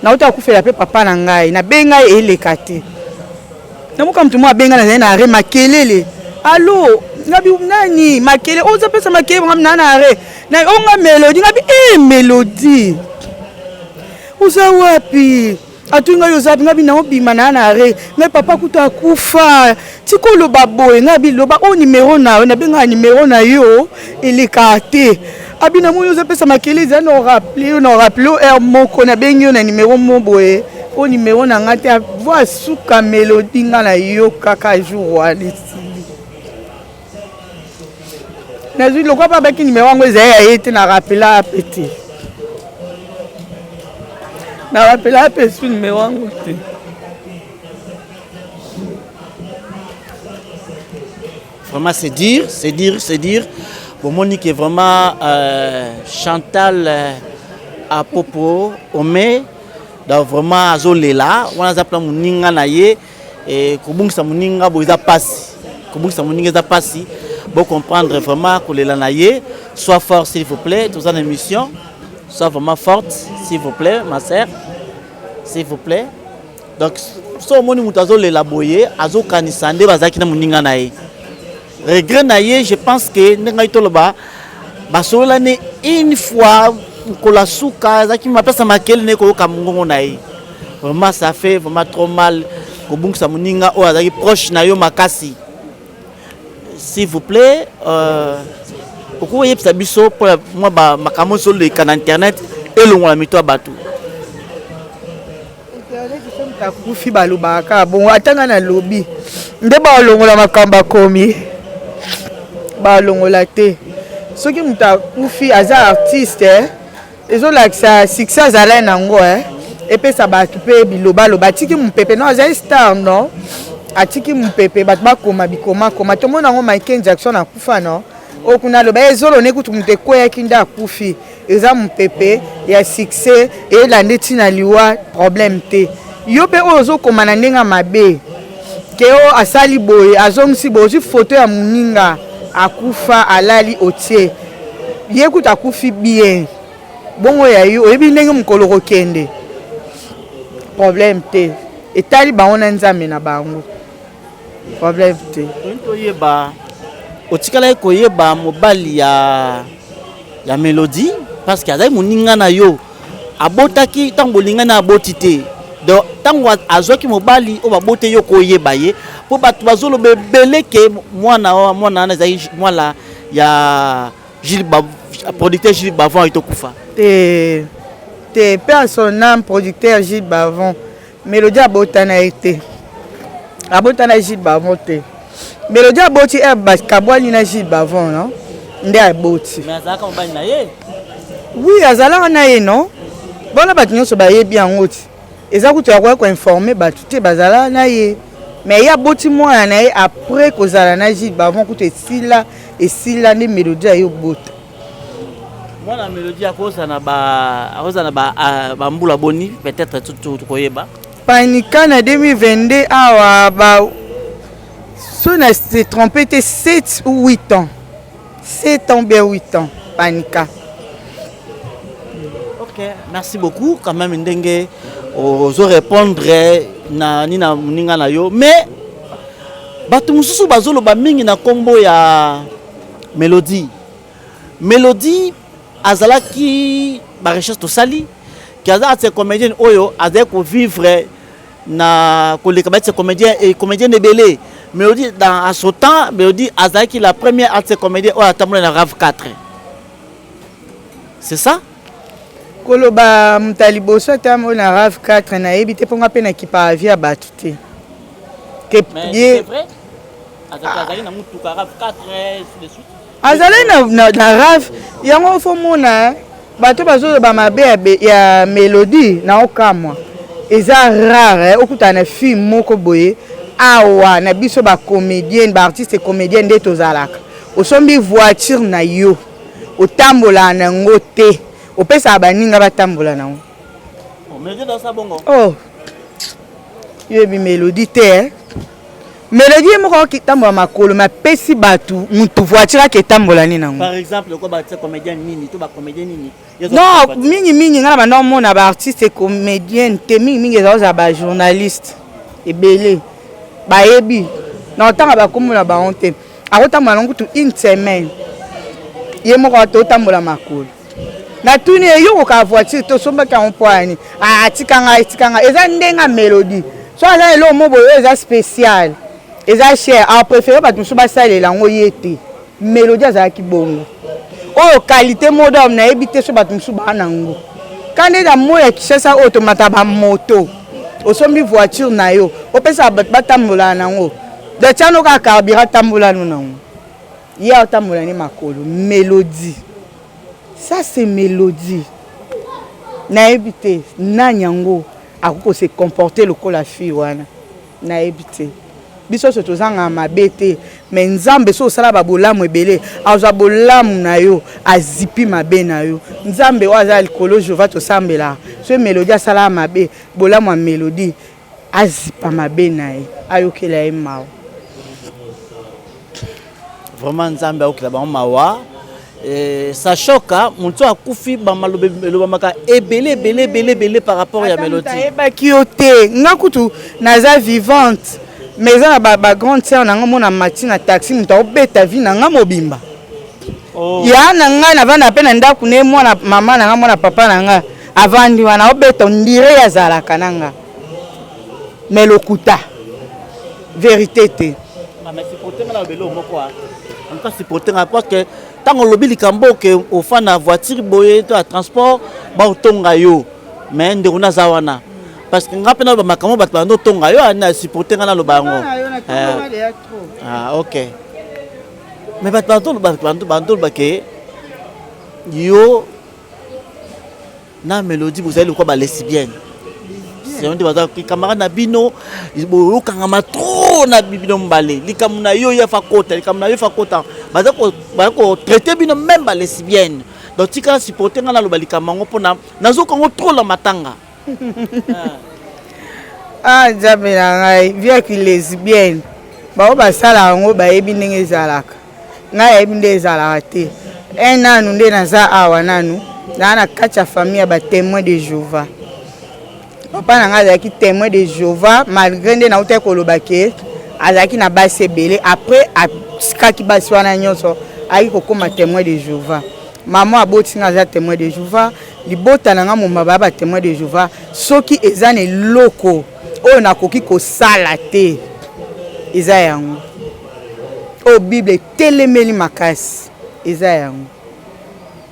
Speaker 1: nauta kokufela mpe papa na ngai, nabenga ye eleka te. Namoka moto moko abenga, nazali na arret makelele, allo ngabi nani makele oza pesa makelele ngabi na na arret na onga melodie ngabi eh melodie oza wapi? Atuni ngai oza wapi ngai na obima na na arret ngai papa kutu akufa tika oloba boye ngai abi loba oyo numero na yo nabengaka numero na yo elekaka te abi namoni ozopesa makele eza na orappele yo na orappele yo heure moko nabengi yo na numero mo boye oyo numero na ngai te voi suka melodie ngai nayokaka jour wana esili nazwi lokwa mpe abaki nimero yango ezali ya ye te na rapela ape te na rapela ape su nimero yango te.
Speaker 8: Vraiment c'est dire, c'est dire, c'est dire. Bomoni que vraiment euh, Chantal euh, Apopo Ome donc vraiment azolela wana aza mpona moninga na ye Et kobungisa moninga boye eza pasi, kobungisa moninga eza pasi. Bo comprendre vraiment kolela na ye. Sois fort s'il vous plaît, toza na émission. Sois vraiment forte s'il vous plaît ma sœur. S'il vous plaît. Donc so omoni moto azolela boye azokanisa nde bazalaki na moninga na ye. Regret na ye je pense que ndenge ngai toloba basololani une fois mokolo ya suka azalaki mapesa makele naye koyoka mongongo na ye. Vraiment ça fait vraiment trop mal kobungisa moninga oyo azalaki proche na yo makasi. S'il vous plaît, euh, okoki koyebisa biso mpo ya mwa makambo nyonso oleka na internet elongola mito ya bato.
Speaker 1: Akufi balobaka kaka bongo, ata ngai nalobi nde balongola makambo akomi balongola te. Soki moto akufi aza artiste eh? Ezolakisa succès azalaki na yango eh. Epesa bato mpe bilobaloba atiki mopepe non azali star non atiki mopepe bato bakoma bikomakoma tomona yango Michael Jackson akufa non oyo kuna aloba ye zolo ne kutu moto ekweyaki nde akufi. Eza mupepe ya succès elanda ti na liwa problème te. Yo pe oyo ozo koma na ndenge ya mabe ke o asali boye azongisi boye ozwi photo ya muninga akufa alali otie ye kutu akufi bien bongo ya yo oyebi ndenge mokolo okokende problème te etali bango na nzambe na bango. Problème te.
Speaker 8: Tolingi toyeba otikalaki koyeba mobali ya ya Melodie parce que azali moninga na yo abotaki ntango bolingani aboti te donc ntango azwaki mobali oyo babote yo koyeba ye mpo bato bazoloba ebele ke mwana mwana wana ezali mwana ya Gilles ba, producteur Gilles Bavon ayi tokufa
Speaker 1: te te pe à son âme producteur Gilles Bavon Melodie abota na ye te. Abota na Gilles Bavon te. Melodie aboti eh, bakabwani na Gilles Bavon non? Nde aboti.
Speaker 8: Mais azalaka mobali na ye.
Speaker 1: Oui, azalaka na ye non? Bona bato nyonso bayebi yango ti. Eza kutu ya koya koinforme bato te bazalaka na ye. Mais ye aboti mwana na ye après kozala na Gilles Bavon kutu esila esila nde Melodie aye obota.
Speaker 8: Mwana Melodie akozala na ba akozala na ba ah, ba mbula boni peut-être tokoyeba.
Speaker 1: Panika na 2022 awa ba so na se trompe te 7 ou 8 ans 7 ans bien 8 ans panika.
Speaker 8: Ok, merci beaucoup quand même ndenge ozo répondre na nina moninga na yo mais bato mosusu bazoloba mingi na nkombo ya Melodie Melodie azalaki ba recherche tosali ke aza artiste comedienne oyo azali ko vivre na koleka ba artiste comedien et comedienne ebele Melodie dans à son temps Melodie azalaki la première artiste comedienne oyo atambola na RAV 4 c'est ça
Speaker 1: koloba moto ya liboso atambola na RAV 4 nayebi te mpo nga mpe nakipaka vie ya bato te
Speaker 8: ke ye azalaki na mutuka RAV 4 de suite
Speaker 1: azalaki na, na, na RAV yango fo mona eh. bato bazoloba mabe ya, ya melodie na okamwa eza rare eh, okutana na fille moko boye awa na biso bacomédienne baartiste comédienne nde tozalaka osombi voiture na yo otambolaka na yango te opesaka baninga batambola na yango
Speaker 8: oh,
Speaker 1: oh. yoyebi melodie te eh? Melodie ye moko akoki tambola makolo mais apesi batu mutu voiture ake tambola nini nango.
Speaker 8: Par exemple lokola ba artiste comedien nini to ba comedien nini.
Speaker 1: Non mingi mingi nga na banda omona ba artiste comedienne te mingi mingi ezala ozala ba journaliste ebele bayebi na otanga ba kombo na bango te akotambola nango kutu une semaine ye moko atotambola makolo. Natuni ye yo okoka voiture te osombaki yango mpo ya nini? Ah tika ngai tika ngai eza ndenge ya melodie so aza na eloko moko boye oyo eza special eza cher a prefere bato mosusu basalela yango ye te melodie azalaki bongo oyo qualité moko nayebi te so bato mosusu baa na yango ka nde na moi ya Kinshasa oyo tomata bamoto osombi voiture na yo opesaka bato batambolaka na yango donc tia no kaka carburant tambola no na yango ye atambola ne makolo melodie Ça c'est melodie. Nayebi te nani yango akoki ko se comporter lokola fille wana. Nayebi te. Biso nyonso tozangaka mabe te mais Nzambe soki osala ba bolamu ebele azwa bolamu na yo azipi mabe na yo. Nzambe oyo aza likolo Jehovah tosambelaka soki melodie asalaka mabe bolamu ya melodie azipa mabe na ye ayokela ye mawa.
Speaker 8: Vraiment nzambe ayokela bango mawa. Eh, ça choque hein? moto akufi bamaloba elobamaka ebele ebele ebele ebele par rapport ya mélodie
Speaker 1: ayebaki yo te nga kutu naza vivante mais eza na bagrande ba sœur na nga mona mati na taxi moto akobeta vie na nga mobimba oh. ya na ngai navanda mpe na ndako ne mwana mama na nga mwana papa na nga avandi wana obeta ondire ye azalaka na nga mais lokuta verite te
Speaker 8: ah, mais supporte nga na lobelo moko ah. en tout cas supporte nga parce que ntango olobi likambo oke ofa na voiture boye to ya transport baotonga yo mais ndeko naza wana parce que nga mpe naloba makambo bato bando otonga yo na supporte nga naloba yango eh. ah, ok mais bato bandoloba ke yo na melodie bozali lokola ba lesbienne nde baza camarade na bino boyokangama trop na bino mibale likambo na yo ye fa kota likambo na yo fa kota baza kotraite bino meme ba lesbienne Donc tika supporter nga naloba likambo yango mpona nazoka yango trop na matanga.
Speaker 1: Ah Nzambe na ngai, vie ya ki lesbienne bango basala yango bayebi ndenge ezalaka, ngai nayebi nde ezalaka te. Un nanu nde naza awa nanu naa na kati ya famille ya ba témoin de Jéhovah. Papa na ngai azalaki témoin de Jéhovah malgré nde nautaki koloba ke azalaki na basi ebele, après atikaki basi wana nyonso ayaki kokóma témoin de Jéhovah. Mama aboti ngai aza témoin de Jéhovah, libota na ngai moma baya ba témoin de Jéhovah. Soki eza na eloko oyo nakoki kosala te, eza yango oyo Bible etelemeli makasi, eza yango.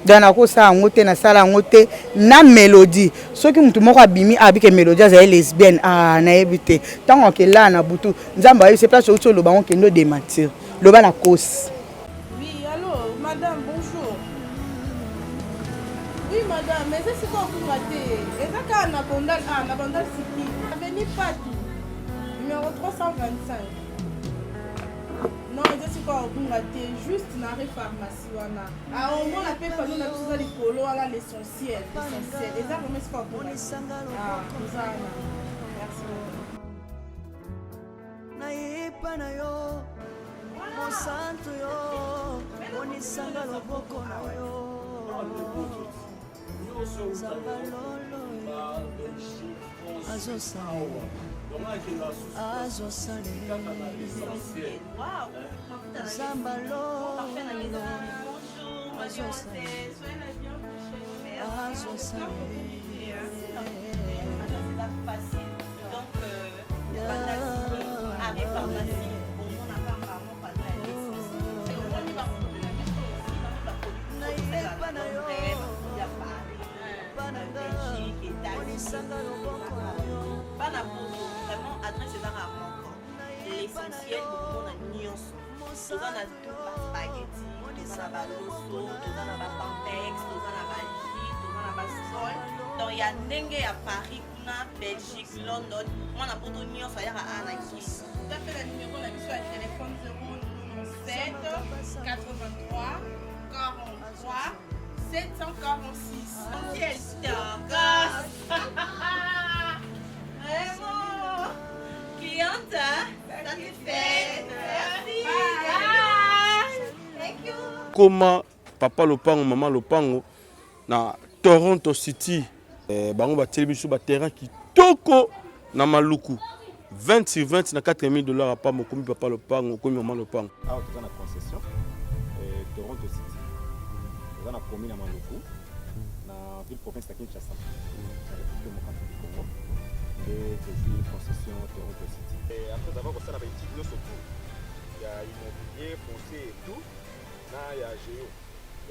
Speaker 1: Donc nakosala yango te, nasala yango te na Mélodie. Soki motu moko abimi abike Mélodie azali lesbienne, ah, nayebi te. Ntango akelaa na butu, Nzambe ayebisi place outi oloba yango, kende odémentir, loba na kosi.
Speaker 9: Oui, allô, madame, bonjour. Oui, madame, mais c'est quoi vous ratez? Et ça, quand on a bandal, ah, na bandal City, avenue Patou, numéro 325. Non, c'est quoi vous ratez? Juste na pharmacie wana. Ah, au moins la paix panneau na biso likolo wana l'essentiel, l'essentiel. Et ça vraiment c'est quoi vous ratez? Ah, nous Merci beaucoup.
Speaker 10: Nayepa na yo mosantu, yo monisanga loboko na yo Nzamba lolo azosale azosale Nzamba lolo azosale azosale.
Speaker 11: Bana poto, vraiment adresse ezaka moko, l'essentiel. Bokomona nyonso, toza na tout, baspaghetti, toza na baloso, toza na bapampex, toza na bajus, toza na basol. Donc ya ndenge ya Paris kuna, Belgique, London, mwana poto nyonso ayaka awa na kisi.
Speaker 9: Tapez la numéro na biso ya téléphone 097 83 43 746.
Speaker 11: Quel tokos! Vraiment! Cliente satisfaite. Merci. Bye. Thank you.
Speaker 12: Koma papa lopango, mama lopango na Toronto City. Eh, bango batieli biso baterrain kitoko na Maluku, 20 sur 20 na 4000 dollars apa mokomi papa lopango, okomi mama lopango.
Speaker 13: Awa toza na concession Toronto City, toza na commune ya Maluku, na ville province ya Kinshasa, na République démocratique du Congo, nde tozwi concession Toronto City. Et après avoir kosala baétude nyonso tout ya immobilier, foncier et tout, na ya géo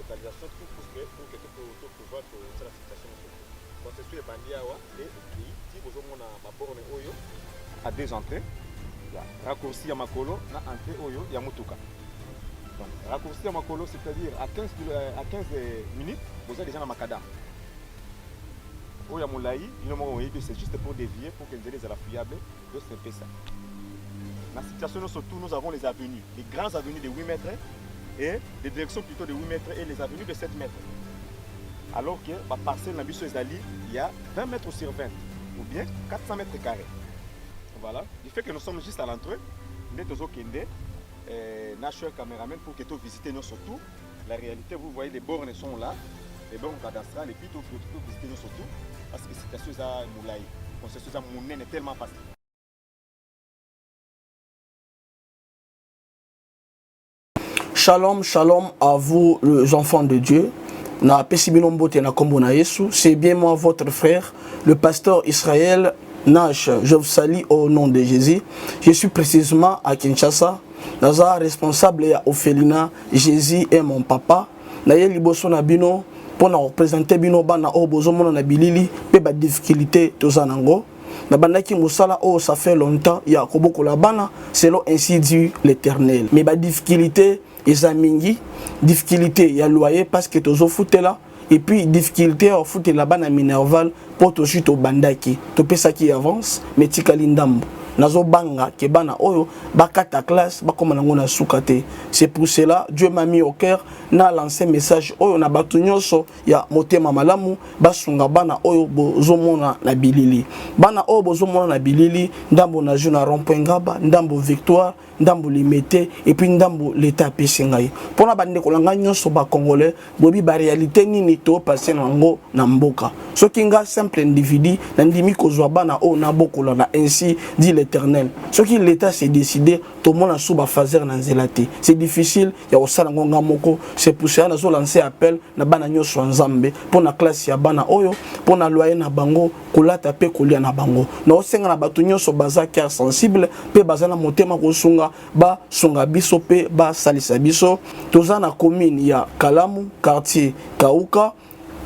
Speaker 13: localisation, tout pour que to pouvoir tosala situation nyonso tout. Concession ebandi awa nde ekei ti bozomona baborne oyo à deux entrées, ya raccourci ya makolo na entrée oyo ya motuka. Donc raccourci ya makolo, c'est-à-dire à 15 minutes boza déjà na macadam. Oyo ya molai, bino moko boyebi, c'est juste pour dévier, pour que nzela ezala fiable. Donc c'est un peu ça na situation nyonso tout. Nous avons les avenues, les grandes avenues de 8 mètres et des directions plutôt de 8 mètres et les avenues de 7 mètres, alors que baparcelle na biso ezali ya 20 mètres sur 20 ou bien 400 mètres carrés. Voilà, du fait que nous sommes juste à l'entrée, nde tozokende na cher caméraman pour que tovisite nyonso tout la réalité. Vous voyez, les bornes sont là, les bornes cadastrales, et puis tovisite nyonso tout, parce que situation eza molai, concession eza monene tellement parce
Speaker 14: Shalom, shalom à vous les enfants de Dieu. Na pesi bino mbote na kombo na Yesu. C'est bien moi, votre frère, le pasteur Israël Nash. Je vous salue au nom de Jésus. Je suis précisément à Kinshasa. Naza responsable ya orphelinat Jésus est mon papa. Na ye liboso na bino pour na représenter bino bana oyo bozomona na bilili pe ba difficulté toza nango. Nabandaki mosala oyo ça fait longtemps ya kobokola bana selon ainsi dit l'Éternel, mais badifficulté eza mingi. Difficulté ya loyer parce que tozofutela, et puis difficulté ya kofutela bana minerval mpo tozwi, tobandaki, topesaki avance mais tikali ndambo. Nazobanga ke bana oyo bakata classe bakoma nango na suka te. C'est pour cela Dieu m'a mis au cœur na lancer message oyo na bato nyonso ya motema malamu basunga bana oyo bozomona na bilili. Bana oyo bozomona na bilili, ndambo na jeu na rond-point Ngaba, ndambo Victoire, ndambo Limete et puis ndambo l'État apesi ngai. Mpona bandeko na ngai nyonso ba Congolais, boyebi ba réalité nini to passer na yango na mboka. Soki nga simple individu nandimi kozwa bana oyo nabokola na ainsi dit l'Éternel. Soki l'État s'est décidé, tomona sous ba phaser na nzela te. C'est difficile ya kosala yango nga moko. C'est pour cela nazo lancer appel na bana nyonso ya Nzambe mpona classe ya bana oyo, mpona loyer na bango, kolata mpe kolia na bango. Naosenga na bato nyonso baza cœur sensible mpe baza na motema kosunga, basunga biso mpe basalisa biso. Toza na commune ya Kalamu, quartier Kauka,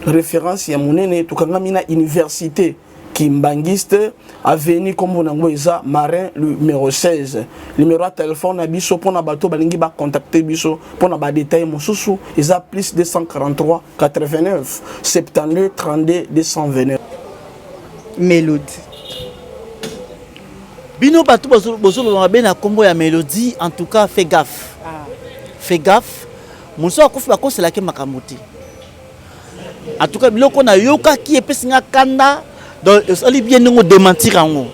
Speaker 14: référence ya monene. Tokangami na université Kimbanguiste, avenue kombo nango eza Marin numéro 16. Numéro ya téléphone na biso mpona bato balingi bacontacte biso mpona badetail mosusu eza plus 243 89 72 32 229.
Speaker 1: Mélodie.
Speaker 8: Bino bato bozoloba mabe na kombo ya Mélodie, en tout cas fais gaffe. Fais gaffe. Mosusu akufi bakoselaki makambo te. En tout cas biloko nayokaki epesi nga kanda, donc esali bien ndenge odementir yango.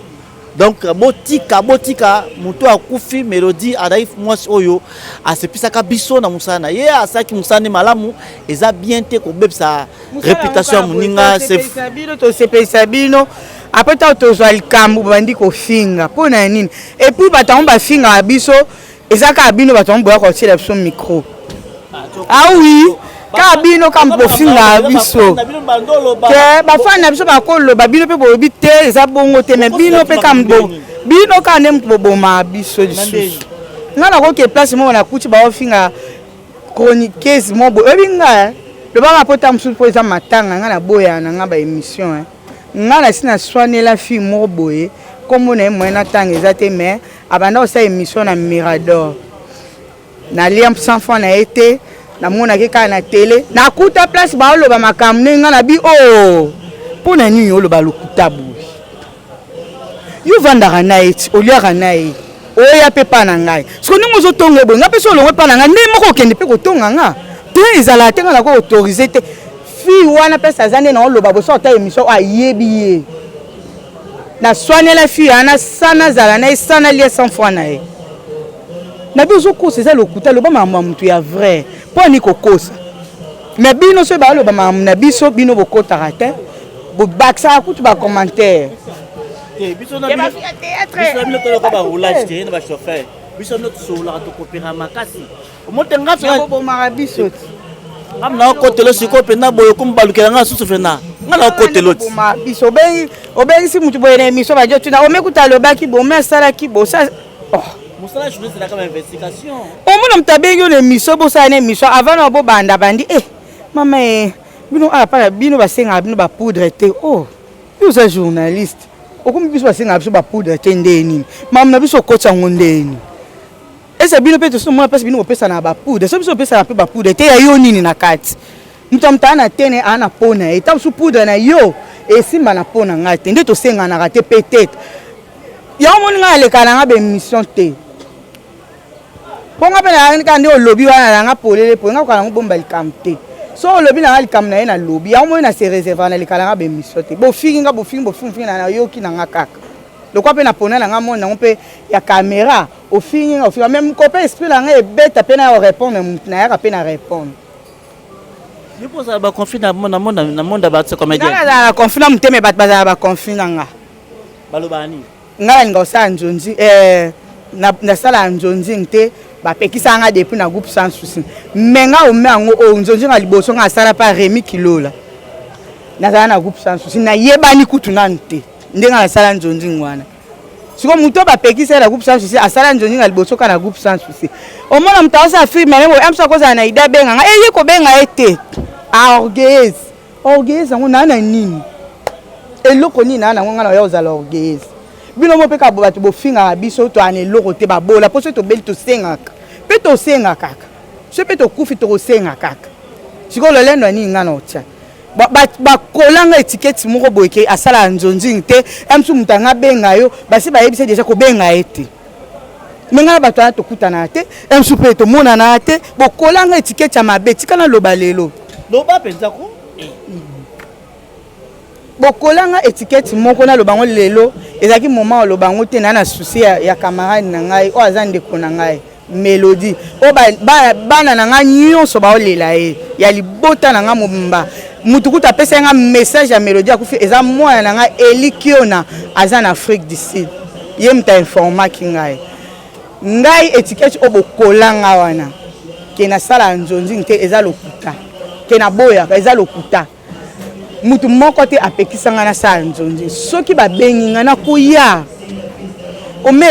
Speaker 8: Donc botika, botika moto akufi. Mélodie azali mwasi oyo asepisaka biso na mosala na ye, asalaki mosala nde malamu. Eza bien te kobebisa réputation ya moninga.
Speaker 1: Tosepelisa bino, tosepelisa bino, après ntango tozwa likambo babandi kofinga mpo na nini? Et puis bato yango bafingaka biso, eza kaka bino bato yango boya kotiela biso micro. Ah oui, kaka bino kaka bofingaka biso te. Bafani na biso bakoloba, bino mpe bolobi te, eza bongo te. Mais bino mpe kaka bino kaka nde moto bobomaka biso lisusu. Nga nakoki place moko nakuti baofinga chroniqueuse mo boye, oyebi nga lobaka mpo ta mosusu mpo eza matanga. Nga naboyaka na nga baémission. Nga nasi naswanela fille moko boye, nkombo na ye moyen natanga eza te, mais abanda kosala émission na Mirador. Nalia 100 francs na ye te, namonaki kaka na tele, nakuta place baoloba makambo ndenge nga na bi o mpo na nini oloba lokuta boye? Yo ovandaka na ye ti oliaka na ye, oya mpe mpa na ngai. Siko ndenge ozotonga boye, nga mpe so olongwe mpa na ngai nde moko okende mpe kotonga nga te, ezalaka te. Nga nako autoriser te. Fille wana place aza nde naoloba boso ata émission oyo ayebi ye. Naswanela fille wana sa nazala na ye sa nalia 100 francs na ye. Nabi ozokosa, eza lokuta, loba makambo ya motu ya vrai mpo ani kokosa. Mais bino soki baloba makambo na biso, bino bokotaka te, bobakisaka kutu bacommentaire.
Speaker 8: Biso na bino toloka baroulage te na bachauffeur. Biso bino tosololaka, tokopera makasi omote nga
Speaker 1: bobomaka biso ti.
Speaker 8: Nga na okotelo sikoyo mpenza boye okomi balukela nga susu fena nga na okotelo ti.
Speaker 1: Biso obengisi mutu boye na émission, badio tuna omekuta alobaki bo ome asalaki bo.
Speaker 8: Mosala journaliste ezalaka ba investigation.
Speaker 1: Omona moto abengi yo na émission, bosala na émission, avant na bobanda bandi e mama e bino awa mpana bino basengaka bino bapoudre te. Oh, yo oza journaliste, okomi biso basengaka biso bapoudre te nde nini? Mama na biso okoti yango nde nini? Ese bino mpe tosi tomona mpasi bino kopesana bapoudre, so biso opesana mpe bapoudre te, ya yo nini na kati? Moto ya moto aa na tene aa na po na ye, ta mosu poudre na yo esimba na po na ngai te, nde tosenganaka te. Peut-être yango moni ngai aleka na ngai baémission te, mpo nga mpe nayaki kaka nde olobi wana na nga polele po nga koka nango bomba likambo te. So olobi na nga likambo na ye nalobi yango, moni na se réserve, naleka na nga baémission te. Bofingi nga, bofingi, bofingi, bofingi, nayoki na nga kaka lokwa mpe napona na nga moni nango mpe ya caméra. Ofingi nga, ofinga, mais moko mpe esprit na nga ebeta mpe na répondre motu nayaka mpe na répondre.
Speaker 8: Yo mpo ozala baconflit na monde ya baartiste comédien?
Speaker 1: Nga nazala na conflit na motema, bato bazala baconflit na nga.
Speaker 8: Balobaka nini?
Speaker 1: Nga nalinga kosala nzonzi, nasala nzonzing te, bapekisaka nga depuis na groupe Sans Souci. Mais nga ome yango oyo nzonzi nga liboso nga asala pa Remi Kilola, nazala na groupe Sans Souci, nayebani kutu nanu te ndenge nasala nzonzing wana. Siko moto oyo bapekisa ye na groupe Sans Souci asala nzonzi nga liboso kaka na groupe Sans Souci. Omona moto aosala filme na ye amso akozala na ide abenga nga eye kobenga ye te, aorgueilleuse orgueilleuse yango naa na nini? Eloko nini naa nango nga na oya kozala orgueilleuse? Bino mo mpe kaka bato bofingaka biso, toya na eloko te, babola mpo soki tobeli tosengaka mpe tosenga kaka, soki mpe tokufi tokosenga kaka. Sikoyo lolendo ya nini nga na otya? Bakolanga etiketi moko boye ke asalaka nzonzing te. Msu moto anga abenga yo, basi bayebisa deja kobenga ye te. Me ngai na bato wana tokutanaka te, msu mpe tomonanaka te. Bokolanga etiketi ya mabe, tika naloba lelo.
Speaker 8: Loba mpenza ko.
Speaker 1: Bokolanga etiketi moko, naloba yango lelo. Ezalaki moment oloba yango te. Naa na souci ya camarade na ngai oyo aza ndeko na ngai Melodie, oyo bana na ngai nyonso baolela ye, ya libota na ngai mobimba. Mutu kutu apesaki ngai message ya Melodie akufi, eza mwana na ngai Elikiona, aza na Afrique du Sud. Ye moto ainformaki ngai. Ngai etiketi oyo bokolanga wana ke nasala nzonzing te, eza lokuta. Ke naboyaka, eza lokuta. Mutu moko te apekisa ngai nasala nzonzi. Soki babengi ngai, nakoya. Ome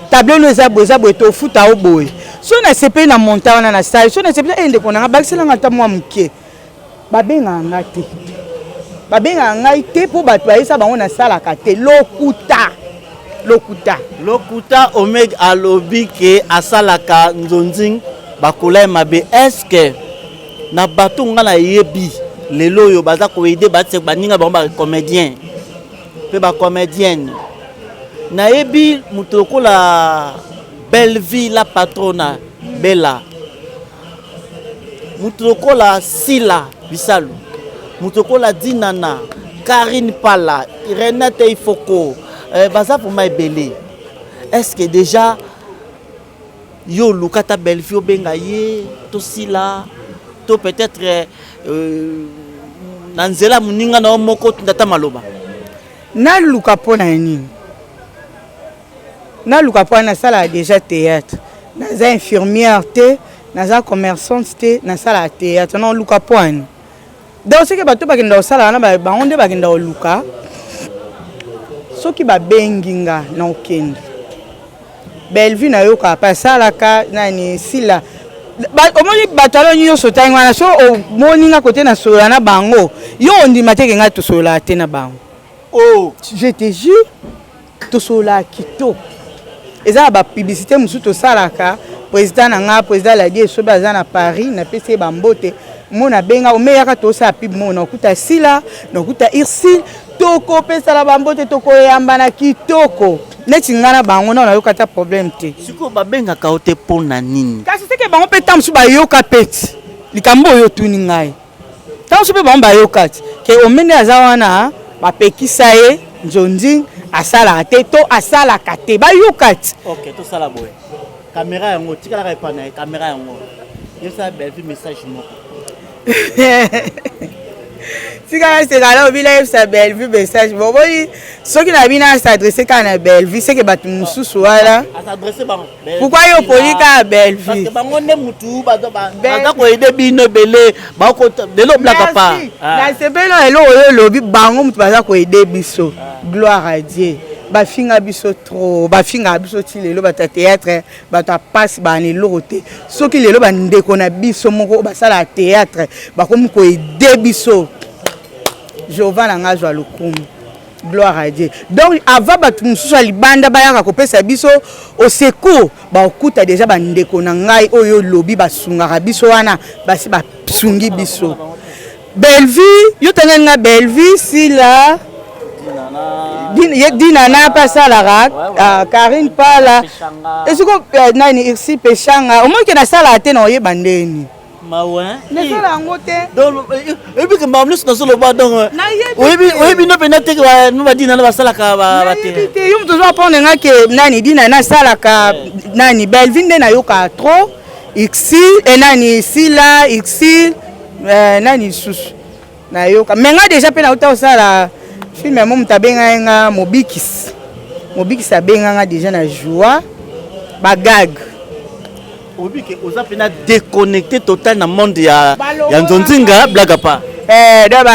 Speaker 1: tableau no eza boye, eza boye, tofuta o boye. Soki nasepeli na monta wana nasali, soki nasepeli e ndeko na ngai, bakisela ngai ata mwa moke. Babengaka ngai te, babengaka ngai te mpo bato bayesa bango nasalaka te. Lokuta, lokuta,
Speaker 8: lokuta. Omeg alobi ke asalaka nzonzing, bakola ye mabe. Est-ce na bato nga nayebi lelo oyo baza koaider baninga bango bacomédien mpe bacomédienne, nayebi moto lokola Belleville la patrona Bella, moto lokola Sila Bisalu, moto lokola Dinana, Karine Pala, Renate Ifoko, baza vraiment ebele. Est ce que déjà yo oluka ata Belleville, obenga ye to Sila to peut-être na nzela moninga na yo moko, otinda ata maloba?
Speaker 1: Naluka mpo na nini? Naluka mpo nasalaka déjà théâtre. Naza infirmière te, naza commerçante te, nasalaka théâtre. Naluka mpo ani? Donc soki bato bakenda kosala wana, bango nde bakenda koluka. Soki babengi nga, na okende. Bellevue nayokaka mpe asalaka nani, Sila. Omoni bato alo nyonso ntangi wana, so omoni nga kote nasolola na bango, yo ondima te ke ngai tosololaka te na bango.
Speaker 8: Oh.
Speaker 1: Je te jure, tosololaka kitoko. Eza na bapublicité mosusu tosalaka. Président na nga, président Ladi Esobe, aza na Paris, napesi ye bambote. Mo nabenga omeyaka, tosala pub moko, nakuta Sila, nakuta Ursile, tokopesana bambote, tokoyamba na kitoko neti ngai na bango. Nao nayoka ata problème te.
Speaker 8: Sikoyo babengaka yo te mpo na nini?
Speaker 1: Kasi seke bango mpe ntango mosusu bayoka mpe ti likambo oyo otuni ngai. Ntango mosusu mpe bango bayoka ti ke omende aza wana, bapekisa ye nzonzi, asalaka te to asalaka te, bayoka ti.
Speaker 8: Ok, tosala boye. Caméra yango tikalaka epa na ye. Caméra yango, yebisa Bellevue message moko.
Speaker 1: Tika sekala, obila yebisa Bellevue message. Bomoni, soki na bino as'adresse kaka na Bellevue, seke bato mosusu wana.
Speaker 8: As'adresse bango.
Speaker 1: Pourquoi yo oponi kaka Bellevue?
Speaker 8: Bango nde mutu baza koaider bino ebele lelo, blaka pa.
Speaker 1: Nasepeli na eloko oyo olobi, bango motu baza koaider biso. Gloire à Dieu. Bafinga biso trop, bafingaka biso ti lelo. Bato ya théâtre, bato ya pasi, baa na eloko te. Soki lelo bandeko na biso moko oyo basalaka théâtre bakomi koaider biso, Jehova na ngai azwa lokumu. Gloire à Dieu. Donc avant bato mosusu ya libanda bayaka kopesa biso au secours, bakokuta déjà bandeko na ngai oyo olobi basungaka biso wana, basi basungi biso. Bellevue, yo tangani nga Bellevue, Sila, ye Dinana mpe asalaka, Karine Pala, esiko nani, Irsi Peshanga. Omoki nasalaka te, na oyeba ndeni.
Speaker 8: Mawe.
Speaker 1: Nasala yango te.
Speaker 8: Donc oyebi ke makambo nyonso nazoloba, donc oyebi no mpenza te no badinana basalaka.
Speaker 1: Nayebi te. Yo moto ozo apprendre nga ke nani Dinana asalaka nani. Bellevue nde nayokaka trop, Ixi e nani, Sila, Ixi, nani lisusu nayoka. Mais nga déjà mpe nauta kosala film mo, moto abengai nga Mobikisi. Mobikisi abenga nga déjà na joie bagag.
Speaker 8: Oyebi ke oza mpena déconnecté total na monde ya nzonzinga, blague pa.
Speaker 1: Eh, donc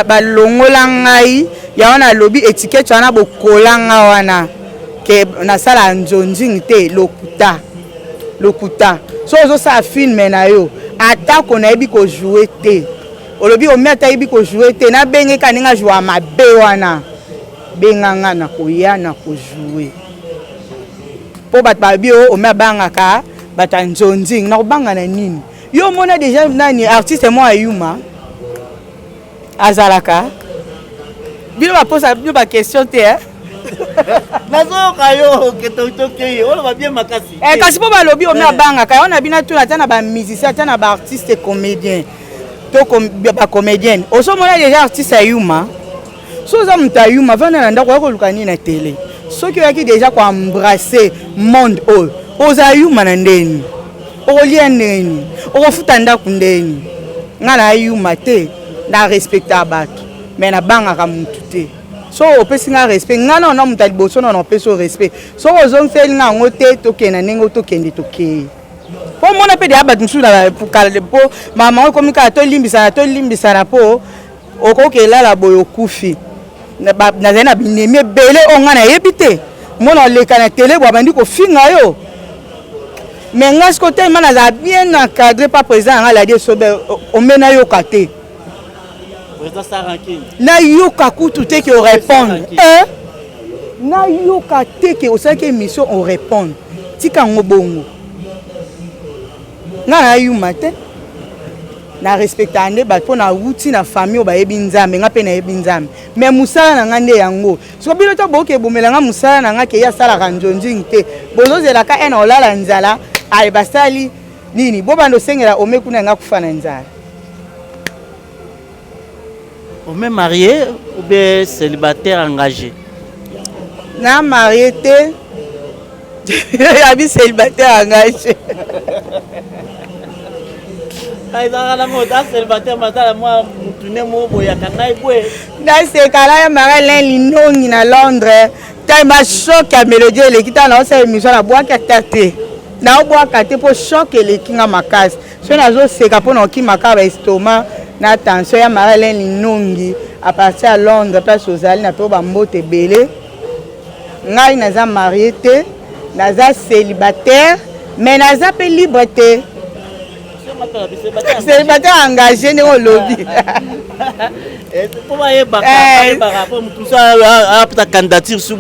Speaker 1: balongola ngai ya wana. Alobi étiquette wana bokola nga wana ke nasala nzonzing te, lokuta, lokuta. So ozosala film na yo, atako nayebi kojouer te, olobi omi ata yebi kojouer te, nabenge ka ndenge ajoua mabe wana, benga nga na koya na kojouer. Mpo bato balobi o omi abangaka bato ya nzonzing, na kobanga na nini? Yo omona déjà nani artiste moko ayuma? Azalaka bino baposa bino baquestion te eh?
Speaker 8: Nazoyoka yo tokei oloba bien makasi.
Speaker 1: Eh, kasi mpo balobi omi abangaka yango na bino atuna ata na bamusicien, ata na baartiste comédien to bacomédienne. Ozomona déjà artiste ayuma. So oza moto ayuma, vanda na ndako, oya koluka nini na tele? Soki oyaki déjà koembrasse monde oyo, oza yuma na ndeni, okolia ndeni, okofuta ndako ndeni. Ngai na yuma te, na respecta bato, mais nabangaka motu te. So opesi ngai respect, ngai nao na moto ya liboso nao na opesi yo respect. Soki ozongiseli ngai yango te, tokende na ndenge tokende, tokei. Mpo omona mpe deya bato mosusu mpo mama yango ekomi kaka tolimbisana, tolimbisana, mpo okoki elala boye okufi. Nazali na binemi ebele oyo ngai nayebi te. Mona oleka na tele bo abandi kofinga yo, mais ngai siko telema nazala bien encadré pa président yanga Ladi Esobe. Ome nayoka te, nayoka kutu te ke orépondre, nayoka te ke osalaki émission orépondre. Tika yango bongo, ngai nayuma te, na respectaka nde bato mpo nawuti na famille oyo bayebi Nzambe, ngai mpe nayebi Nzambe, mais mosala na ngai nde yango. Siko bino to boke ebomela ngai mosala na ngai ke ye asalaka nzonzingi te, bozozelaka ene olala nzala. Aye basali nini? Bobanda osengela ome kuna, ngai kufa na nzala.
Speaker 8: Ome marié ou bien célibataire engagé?
Speaker 1: Na marié te, abi célibataire engagé.
Speaker 8: Ezalaka na moto célibataire matala mwa mutune moko boyaka ngai bwe.
Speaker 1: Naseka na ye Marie Linongi na Londres. Tellement choc ya Mélodie eleki, ntango naosala émission nabwaki ata te, naobwaka te mpo choc eleki nga makasi. Soki nazoseka mpo na okima kaka baestomac na tension ya Marie Linongi à partir ya Londres, place ozali na mpe bambote ebele. Ngai naza marie te, naza célibataire, mais naza mpe libre te, célibataire engagé ndenge olobi.
Speaker 8: Mpo bayebaka, mpo motu mosu apesa candidature su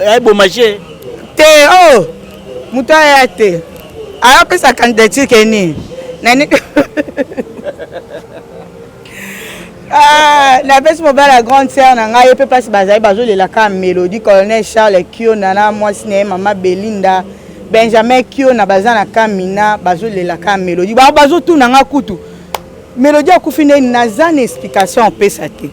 Speaker 8: ayeboma je.
Speaker 1: Te, o moto aya te, ayapesa candidature ke nini nani. Napesi mobali ya grande sœur na ngai, ye mpe mpasi bazali bazolela kaka Mélodie. Colonel Charles Kiona na mwasi na ye mama Belinda, Benjamin Kiona, baza na Kamina, bazolela kaka Mélodie. Bazotuna nga kutu Mélodie akufi ndeni. Naza na explication opesa te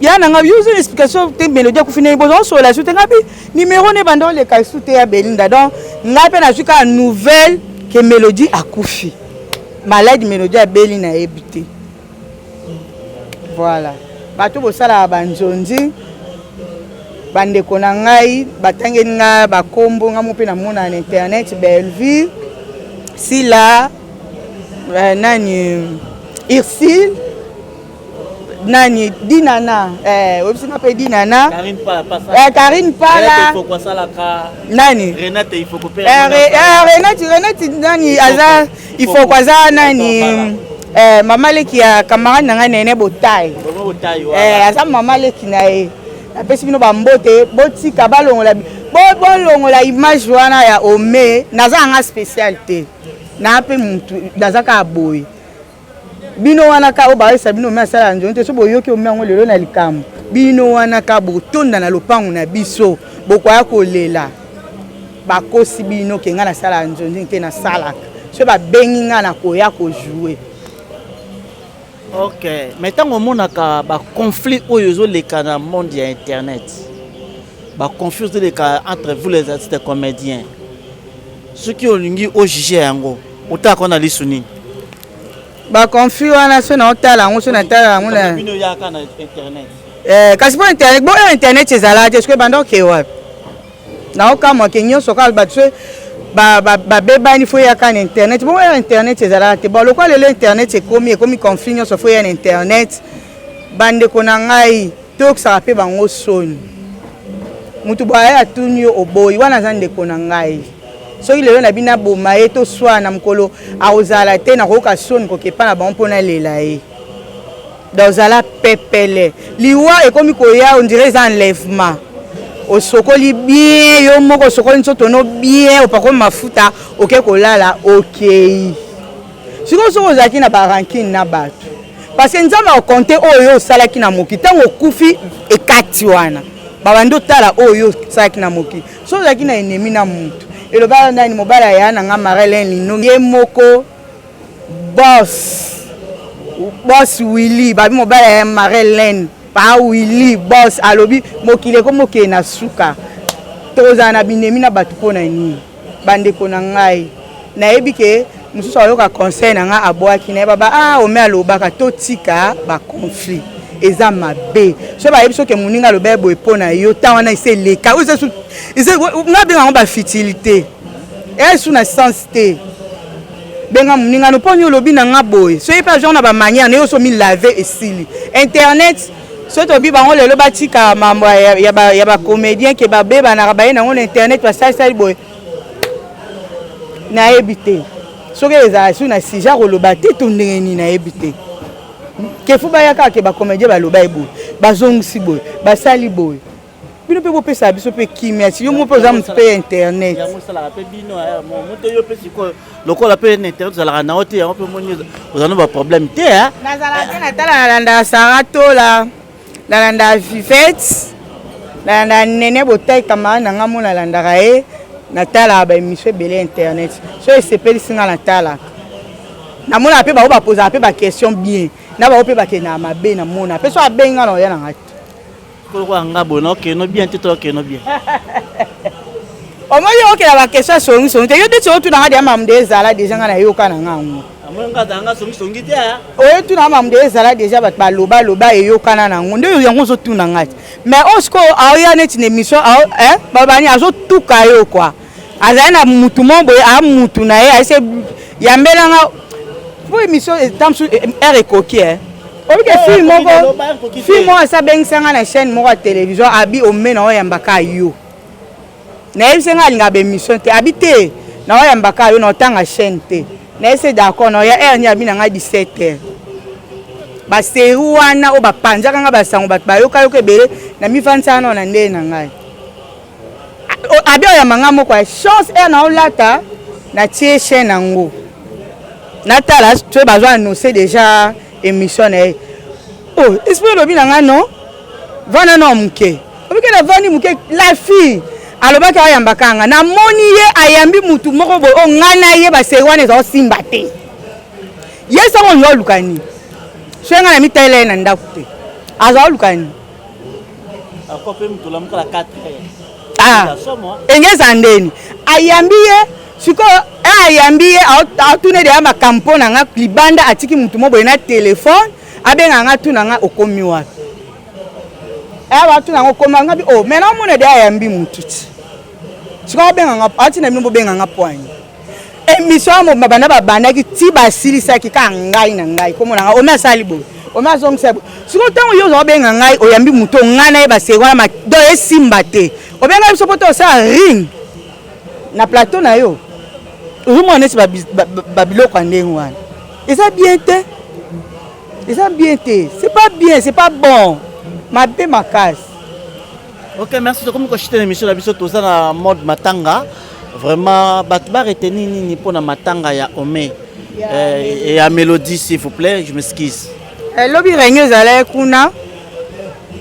Speaker 1: ya na nga, yo oza na explication te. Mélodie akufi ndeni, bozosolola su te. Nga mpe numero ne banda oleka su te ya Belinda. Donc ngai mpe nazwi kaka nouvelle ke Mélodie akufi. Maladi Mélodie abeli, nayebi te. Voilà, bato bosalaka banzonzi, bandeko na ngai batangeli ngai bakombo, ngai mo mpe namona na internet Bellevue, Sila, nani, Ursile, nani, Dinana, oyebisi nga mpe Dinana, Karine Pala, nani, Renate, Renate nani, aza Ifoko, aza nani, mama leki ya camarade na ngai Nene Botai, aza mama leki na ye. Napesi bino bambote. Botika balongola, bolongola image wana ya ome. Naza yanga spécial te, naa mpe mutu naza kaka boye. Bino wana ka oyo bayesa bino ome asala nzoni te. So boyoki ome yango lelo na likambo, bino wana ka botonda na lopango na biso, bokoya kolela. Bakosi bino ke ngai nasalaka nzonzi te, nasalaka. So babengi ngai, nakoya kojouer.
Speaker 8: Ok, mais ntango omonaka baconflit oyo ezoleka na monde ya internet, baconflit ezoleka entre vous les artistes comédiens, soki olingi ojuge yango, otalaka na lisu nini?
Speaker 1: Baconflit wana, so naotala yango, so natala yango na
Speaker 8: bino yaka na internet.
Speaker 1: Kasi mpo internet, bo oyo internet ezalaka te, soki ebanda oke wapi? Naokamwa ke nyonso kaka bato so babebani fo eyaka na internet. Bongo oyo internet ezalaka te, bon, lokola lelo internet ekomi, ekomi conflit nyonso fo eya na internet. Bandeko na ngai, toyokisaka mpe bango soni. Motu boye aye atuni yo, oboyi. Wana aza ndeko na ngai. Soki lelo na bino aboma ye, toswana, mokolo akozala te, nakoyoka soni kokepa na bango mpo nalela ye. Donc ozala pepele. Liwa ekomi koya, on dirait eza enlèvement. Osokoli bien yo moko, osokoli nzoto no bien, opakoli mafuta, oke kolala, okei. Sikoyo soki ozalaki na barankine na bato. Parce que Nzambe akokonte oyo yo osalaki na mokili. Ntango okufi ekati wana babandi otala oyo yo osalaki na mokili. Soki ozalaki na ennemi na mutu, eloba nani mobali aya na nga Marelin Lino ye moko boss boss Willy babi mobali ya Marelin pa Willy boss alobi mokili ekomi okende na suka tozala na binemi na bato mpo na nini? Bandeko na ngai nayebi ke mosusu ayoka conseil na ngai abwaki na ye baba ah ome alobaka totika ba conflit eza mabe so bayebi soki moninga aloba ye boye mpo na yo ntango wana esi eleka ngai abenga yango bafutilité esu na sens te benga moninga no mpo nini olobi na nga boye soki mpe azwa na bamanière na yo so milave esili internet soki tobi bango lelo batika mambo ya bacomédien ke babebanaka baye nango na internet basalisali boye nayebi te soki ezala su na sujet koloba te to ndenge nini nayebi te kefu baya kaka ke bacomédien baloba ye boye bazongisi boye basali boye bino mpe bopesaka biso mpe kimia ti yo mo mpe oza moto mpe ya internet
Speaker 8: yango esalaka mpe bino eh, moto yo mpe sikoyo lokola mpe na internet ozalaka na yo te yango mpe omoni oza na baproblème te eh.
Speaker 1: nazalaka te natala nalandaka sara tola nalandaka vivete nalandaka nene botai camarade na ngai mo nalandaka ye natalaka baémission ebele ya internet so esepelisi ngai natalaka namonaka mpe bango bapozaka mpe baquestion bien na bango mpe bakendaka mabe namona mpe so abengi ngai na oya na ngai te
Speaker 8: Lokola nga boye naokende bien te to okende bien.
Speaker 1: Omoni okela ba question ya songi songi te yo ndeti otuna nga deja mamu de ezala deja nga nayoka na nga yango.
Speaker 8: Amoni nga azala nga songi songi te.
Speaker 1: Oyotuna nga mamu de ezala deja bato baloba loba eyokana na yango nde yango ozotuna nga te mais oyo sikoyo aoya neti na émission babani azotuka yo kua azali na mutu moko boye a mutu na ye ayese yambela nga po émission ta mosusu heure ekoki e oyebi ke fille moko fille moko asi abengisa nga na chaîne moko ya télévision abi ome na oyambaka yo nayebisi nga alingaka baémission te abi te na oyambaka yo na otanga chaîne te nayebisi d'accord na oya heure nini abi na ngai 17 heures baseri wana oyo bapanzaka nga basango bato bayokayoka ebele na mifandisaka nao na ndenge na ngai abi oyamba nga moko ya chance heure na olata natie chaîne yango natala soki bazwa annonce déjà émission na ye oh esprit olobi na nga non vanda na moke obike navandi moke la fille alobaki ayambaka nga namoni ye ayambi mutu moko boye oyo ngai na ye baseri wana eza osimba te ye sango olinga oluka nini soki ngai na mitalela ye na ndako te aza oluka nini Ah, enge eza ndeni ayambi ye sikoyo eh, ayambi ye atuna deya makambo mpo na nga libanda atiki motu mo boye na telefone abenga nga tuna nga okomi wapi awa eh, atuna nga okomi nga bi o oh, mai naomona deya ayambi motu ti sikoyo abenga nga atina bino bobenga nga poani Emission ya mobimba banda babandaki ti basilisaki kaka ngai na ngai komona ngai ome asali boye ome azongisa boye sikoyo ntango yo oza obenga ngai oyambi moto ngai na ye baseri wana donc esimba te obenga biso mpo te osala ring na plateau na yo ozomona neti babiloko ya ndenge wana eza bien te eza bien te c'est pas bien c'est pas bon mabe makasi
Speaker 8: Ok, merci. Tokomi kochite na émission na biso toza na mode matanga. Vraiment bato ba retenir nini mpo na matanga ya Ome euh, et ya Mélodie s'il vous plaît, je m'excuse.
Speaker 1: Eh, lobi réunion ezalaki kuna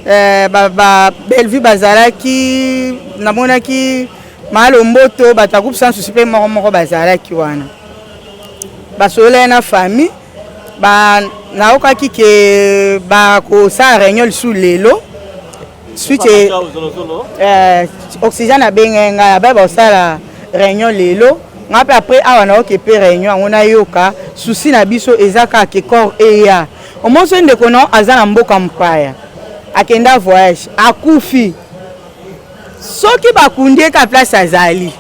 Speaker 1: eh, ba, ba Bellevue bazalaki namonaki Malomboto bato ya groupe sans souci mpe moko moko bazalaki wana basololaki na famille ba nayokaki ke bakosala réunion lisusu lelo suite euh, oxygène abengaki ngai abai bakosala réunion lelo ngai mpe après awa nayoki mpe réunion yango nayoka souci na biso eza kaka ke corps eya omoni soki ndeko na aza na mboka mopaya akenda voyage akufi Soki bakundi ye kaka place azali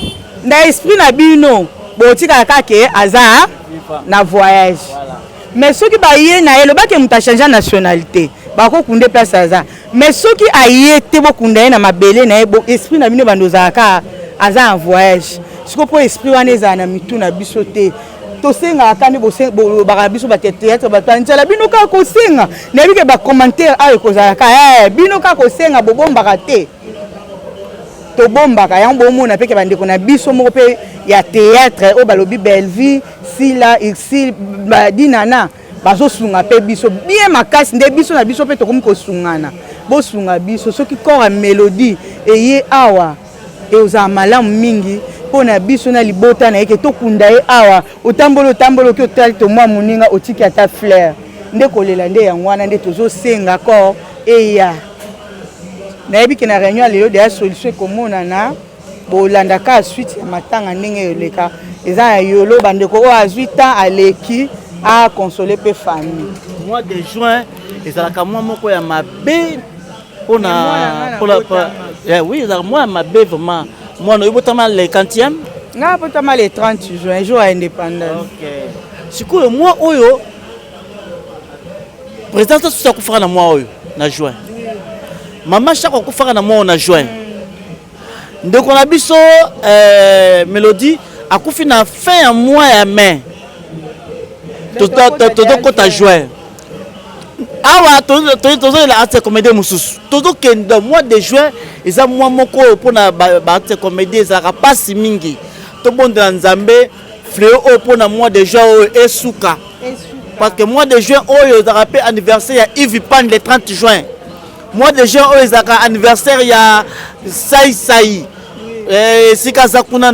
Speaker 1: na esprit na bino botikala kaka ke aza na voyage mais soki baye na ye lobake moto achange nationalité bakokunda ye place aza mais soki aye te bokunda ye na mabele na ye esprit na bino ebanda ozala kaka aza en voyage sikoyo mpo esprit wana ezala na mitu na biso te tosengaka kaka nde bolobaka biso bato ya théâtre bato ya nzala bino kaka kosenga nayebi ke bacommentaire awa ekozala kaka eh, bino kaka kosenga bobombaka te tobombaka yango bomona mpe ke bandeko na biso moko mpe ya théâtre oyo balobi bellevue sila ursile dinana Bazosunga mpe biso bien makasi, nde biso na biso mpe tokomi kosungana. Bosunga biso soki corps ya Melodie eye awa, ekozala malamu mingi mpo na biso na libota na ye ke tokunda ye awa. Otamboli otamboli oki otali tomwa moninga otiki ata fleur, nde kolela nde yango wana nde tozosenga corps eya. Nayebi ke na réunion ya lelo deya solution ekomonana. Bolanda kaka suite ya matanga ndenge eleka, eza ya yolo. Bandeko oyo azwi temps aleki a console mpe famille.
Speaker 8: Mois de juin ezalaka mwa moko ya mabe mpona oui, ezalaka mwa ya mabe vraiment. Mwana oyo botama le 40e?
Speaker 1: Nga botama le 30 juin, jour ya indépendance.
Speaker 8: Okay. Sikoyo mwa oyo président Sassou akufaka na mwa oyo na juin, mama Chako akufaka na mwa oyo na juin, ndeko na biso Mélodie akufi na fin ya mois ya mai, tozokota juin awa, tozolela artiste comédien mosusu, tozokende mois de juin. Eza mois moko oyo mpona baartiste comédien ezalaka mpasi mingi. Tobondela Nzambe fléau oyo mpona mois de juin oyo esuka, parce que mois de juin oyo ezalaka mpe anniversaire ya Yves Pan le 30 juin. Mois de juin oyo ezalaka anniversaire ya Sai Sai, esika aza kuna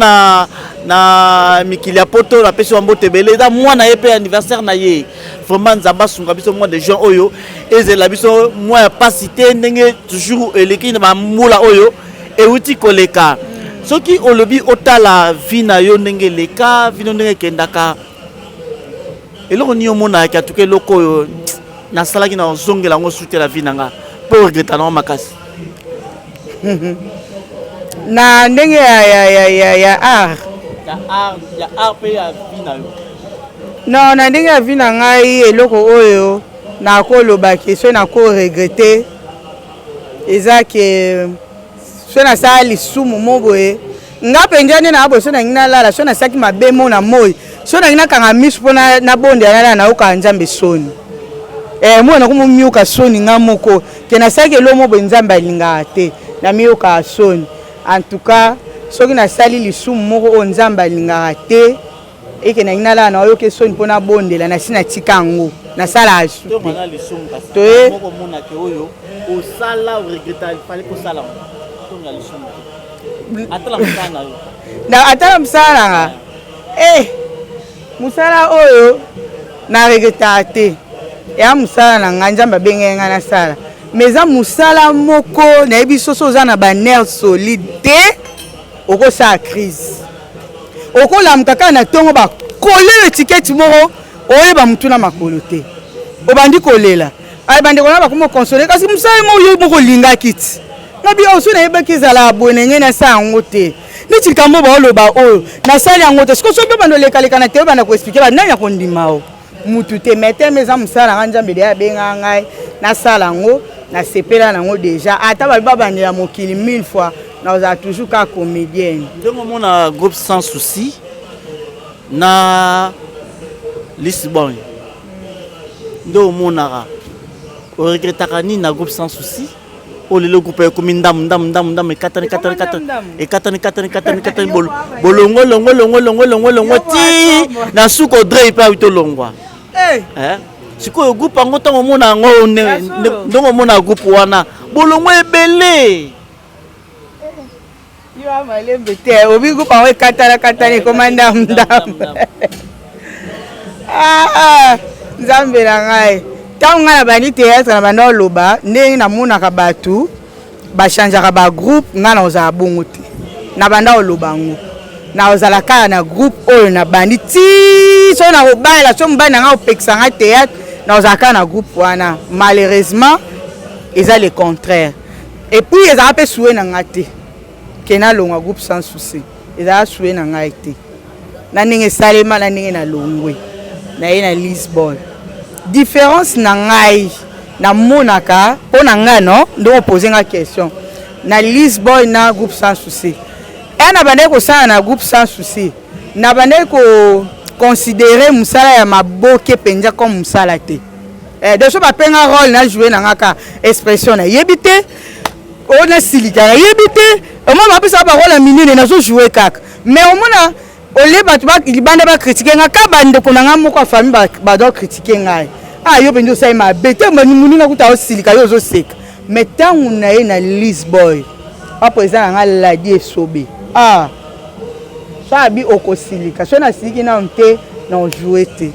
Speaker 8: na mikili ya poto, napesi wa mbote ebele. Eza mwana ye mpe anniversaire na ye. Vraiment, Nzambe asunga biso, mois de juin oyo ezela biso mois ya pasi te ndenge toujours eleki na bambula oyo euti koleka. Soki olobi otala vie na yo ndenge eleka, vie na yo ndenge ekendaka, eloko nini omonaka atuka eloko oyo nasalaki na ozongela yango sute la vie na nga mpo oregreta nango makasi?
Speaker 1: Na ndenge ya art?
Speaker 8: Ya art mpe ya vie na yo.
Speaker 1: Non, na ndenge ya vie na ngai, eloko oyo nakoloba ke soki nakoregrete eza ke soki nasala lisumu mo boye, nga mpenza nde naa boye, soki nangi nalala, soki nasalaki mabe mo na moi, soki nangi nakanga miso mpo nabondela, nalala, nayokaka Nzambe soni. Moi nakomomioka soni nga moko ke nasalaki eloko mo boye Nzambe alingaka te, namiyokaka soni. En tout cas, soki nasali lisumu moko oyo Nzambe alingaka te, eke nangi nalala, nayoki soni mpo nabondela, nasi natika yango, nasalaka su te.
Speaker 8: Toye oyo osala oregreta fallait kosala tonga lisumu te, ata na mosala na yo?
Speaker 1: Ata na mosala na nga, mosala oyo na regretaka te, eya mosala na ngai, Nzambe abengaki ngai nasala. Mais eza mosala moko nayebi soso oza na banerf solide te, okosala crise, okolamuka kaka na ntongo, bakolela etiketi moko, oyeba motu na makolo te, obandi kolela. Ay, bandeko na bakoma konsole, kasi mosala moko yo moko olingaki ti ngabi oyo so nayebaki ezala boye na ngai nasala yango te, neti likambo baoloba oyo nasali yango te. Sikoyo soki bando olekaleka na te, obanda koexplike, banani ya kondima o mutu te. Mais teme eza mosala na ngai, Nzambe deya abengaka ngai nasala yango, nasepela nango déjà. Ata babi babandela mokili mille fois, nazala toujours kaka comédienne.
Speaker 8: Ndenge omona groupe Sans Souci na Lisbonne, nde omonaka oregretaka nini na groupe Sans Souci oyo lelo groupe ekomi ndamu ndamu ndamu ndamu, ekatani katani katani, ekatani katani katani katani, bolongo longo longo longo longo longo ti na suka, Audrey mpe awi tolongwa. Sikoyo groupe yango, ntango omona yango, ndenge omona groupe wana bolongo ebele?
Speaker 1: Yo malembe te, obi groupe yango ekatana katana, ekoma ndamu ndamu. Nzambe na ngai, ntango ngai na bandi théâtre, na banda oloba ndenge namonaka bato bachangeaka bagroupe, ngai nakozala bongo te. Na banda oloba yango, nakozala kaka na groupe oyo nabandi ti soki nakobala, so mobali na ngai opekisa ngai théâtre, nakozala kaka na groupe wana. Malheureusement eza le contraire. Et puis ezalaka mpe souhait na ngai te ke nalongwa groupe Sans Souci, ezalaka souhait na ngai te. Na ndenge esalema, na ndenge nalongwe naye na Lisbonne, différence na ngai namonaka mpo na ngai, no ndenge opose nga question, na Lisbonne na groupe Sans Souci, e na bandaki kosala na groupe Sans Souci, na bandaki koconsidere mosala ya maboke mpenza comme mosala te. Donc so bapenga rôle na joue na nga ka expression nayebi te, oyo nasilika nayebi te, omona bapesaka barole ya minene, nazojoue kaka. Mais omona Olie bato libanda bakritike ngai, ka bandeko na ngai moko ya famille bazo kritike ngai. Ah, yo mpenza osali mabe te, moninga kuta osilika yo ozoseka. Mais ntango na ye na Lisboy, pa président na ngai Ladi Esobe. Ah, so abi okosilika, so nasiliki nano te, na ojoue te.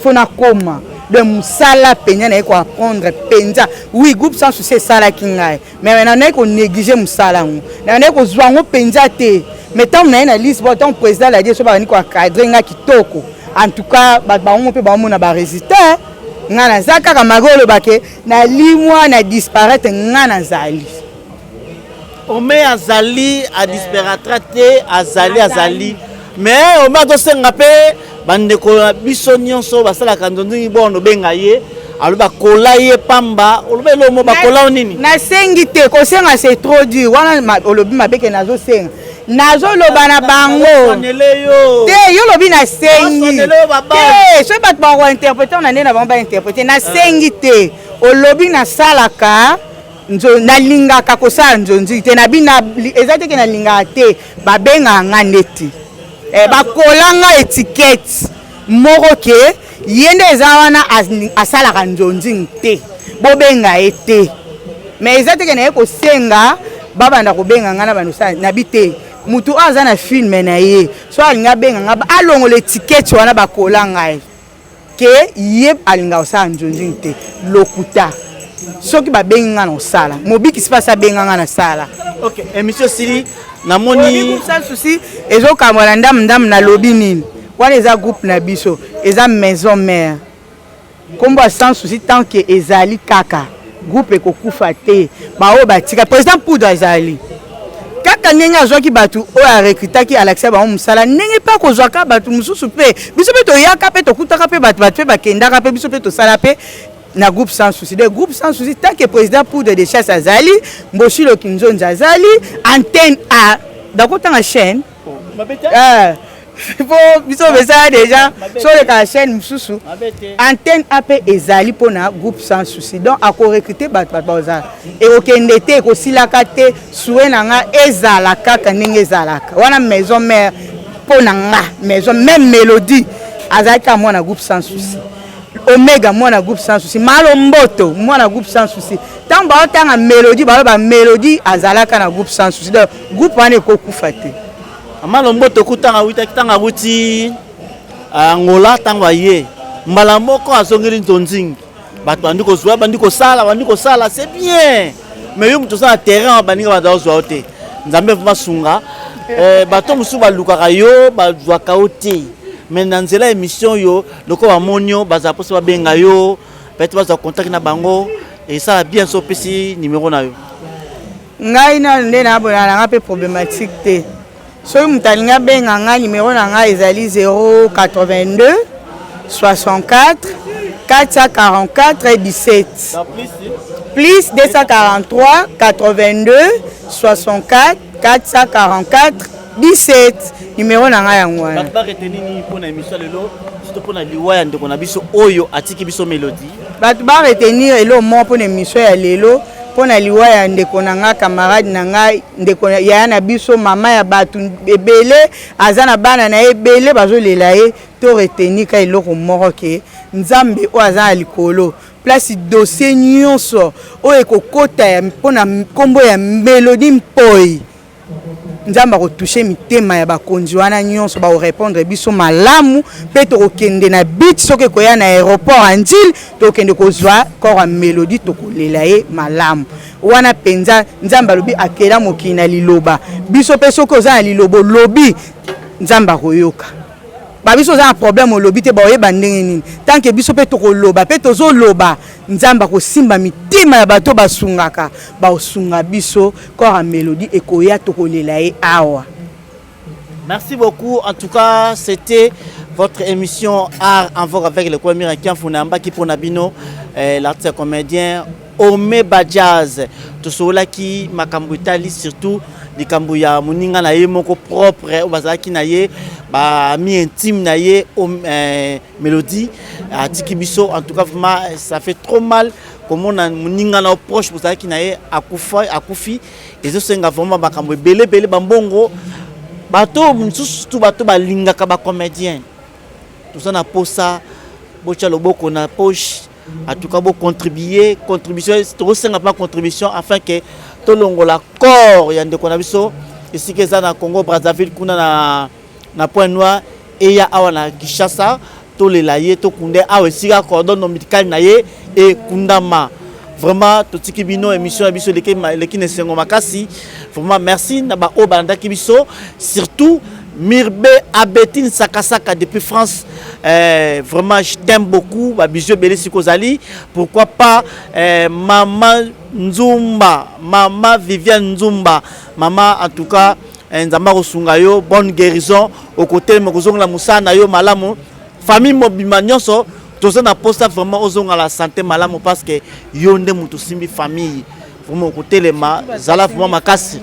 Speaker 1: Faut nakoma. Donc mosala mpenza naye koapprendre mpenza. Oui, groupe sans souci esalaki ngai. Mais naye konégliger mosala yango. Naye kozwa yango mpenza te. Mais ntango naye na Lisboa, ntango président Ladi Esobe abandi koencadre ngai kitoko. En tout cas, bato bango mpe baomona ba résultat. Ngai naza kaka malgré oloba ke nalimwa na disparaître, ngai nazali.
Speaker 8: Ome azali a disparaîtra te, azali azali. Mais Ome azosenga mpe bandeko na biso nyonso basalaka nzonzingi bono benga ye, alobi bakola ye pamba, olobi eloko moko bakola yo nini?
Speaker 1: Nasengi te, kosenga c'est trop dur. Wana olobi mabe ke nazosenga. Nazoloba na bango. Te, yo lobi nasengi. Te, soki bato bakointerprete na nde na bango bainterprete. Nasengi te, olobi nasalaka nzo, nalingaka kosala nzonzi te na bina eza te ke nalingaka te, babengaka nga nde te. Bakola nga étiquette moko ke ye nde eza wana asalaka nzonzi te, bobenga ye te. Mais eza te ke naye kosenga babanda kobenga nga na bando sala nabi te. Mutu oyo aza na film na ye, so alingi abenga nga, alongola étiquette wana bakola ngai ke ye alinga kosala nzonzi te. Lokuta, soki babengi nga na kosala, mobikisi mpasi abenga nga na sala.
Speaker 8: Ok, émission esili, namoni
Speaker 1: sans souci ezokamwa na ndamu ndamu. Nalobi nini wana, eza groupe na biso, eza maison mère. Nkombo ya sans souci tant que ezali kaka groupe ekokufa te. Baoyo batika président Poudre azali kaka ndenge azwaki bato oyo arekrutaki, alakisa bango mosala ndenge mpe akozwaka bato mosusu. Mpe biso mpe toyaka mpe tokutaka mpe bato, bato mpe bakendaka mpe biso mpe tosala mpe na groupe sans souci. De groupe sans souci, tant que président Poudre de chasse azali, Mboshilo Kinzonzi azali, antenne A dakotanga chaîne po biso besala déjà, so oleka chaîne mosusu antenne A mpe ezali mpona groupe sans souci. Donc akorecrute bato, bato bazala, ekokende te, ekosilaka te. Souhait na nga ezala kaka ndenge ezalaka wana, maison mère mpo na nga maison même. Mélodie azalaki kaka mwana groupe sans souci, Omega mwana groupe sans souci, Malo Mboto mwana groupe sans souci. Ntango baotanga Mélodie, baloba Mélodie azalaka na groupe sans souci, donc groupe wana ekokufa te.
Speaker 8: Malo Mboto kutanga awutaki ntango awuti Angola, ntango aye mbala moko azongeli nzonzingi, bato bandi kozwa, bandi kosala, bandi kosala, c'est bien. Mais yo moto oza na terrain, baninga baza kozwa yo te. Nzambe vraiment sunga bato mosusu balukaka yo, bazwaka yo te. Mais na nzela ya émission oyo, lokola bamoni yo, bazala mposa babenga yo, peut-être bazwa contact na bango, esala bien so opesi numéro na yo.
Speaker 1: Ngai nano nde nabona nanga mpe problématique te. Soki moto alingi abenga ngai, numéro na ngai ezali 082 64 444 17, plus 243 82 64 444 17, numéro na ngai yango wana.
Speaker 8: Bato barete nini mpona émission lelo, surtout mpona liwa ya ndeko na biso oyo atiki biso Mélodie?
Speaker 1: Bato baretenir eloko moko mpona émission ya lelo, mpona liwa ya ndeko na ngai, camarade na ngai, ndeko yaya na biso, mama ya bato ebele, aza na bana na ye ebele bazolela ye. To retenir ka eloko moko ke Nzambe oyo aza na likolo, place dossier nyonso oyo ekokota mpona nkombo ya Mélodie Mpoi, Nzambe akotouche mitema ya bakonzi wana nyonso, bakorépondre biso malamu mpe tokokende na bit. Soki ekoya na aéroport ya Ndjili, tokokende kozwa corps ya Mélodie, tokolela ye malamu wana mpenza. Nzambe alobi akela mokili na liloba. Biso mpe soki oza na liloba, olobi, Nzambe akoyoka. Babiso oza na problème, olobi te, baoyeba ndenge nini? Tant que biso mpe tokoloba mpe tozoloba, Nzambe akosimba mitema ya bato basungaka, baosunga biso. Corps ya Mélodie ekoya, tokolela ye awa.
Speaker 8: Merci beaucoup. En tout cas, c'était votre émission Art en vogue avec le Kwamira Kianfuna Mbaki Ponabino, l'artiste comédien Omeba Jazz. Tosololaki makambo etali surtout likambo ya moninga na ye moko propre oyo bazalaki na ye baami intime na ye, Mélodie atiki biso. En tout cas, vraiment, ça fait trop mal komona moninga na yo proche bozalaki na ye akufa, akufi. Ezosenga vraiment makambo ebele ebele, bambongo. Bato mosusu tu bato balingaka ba comédien toza na posa botya loboko na poche en tout cas bocontribue contribution tokosenga mpa contribution afin que tolongola corps ya ndeko na biso esika eza na congo brazzaville kuna na, na point noir eya awa na kinshasa tolela ye tokunda ye awa esika cordon ombilical na ye ekundama vraiment totiki bino émission na biso eleki na esengo makasi vraiment merci na baoyo balandaki biso surtout Mirbe Abetine Sakasaka depuis France eh, vraiment je t'aime beaucoup ba bisous ebele siko ozali pourquoi pas eh, maman Nzumba maman Viviane Nzumba maman en tout cas eh, Nzambe akosunga yo bonne guérison okotelema okozongela mosala na yo malamu famille mobimba nyonso toza na posa vraiment ozonga la santé malamu parce que yo nde moto osimbi famille vraiment okotelema zala vraiment makasi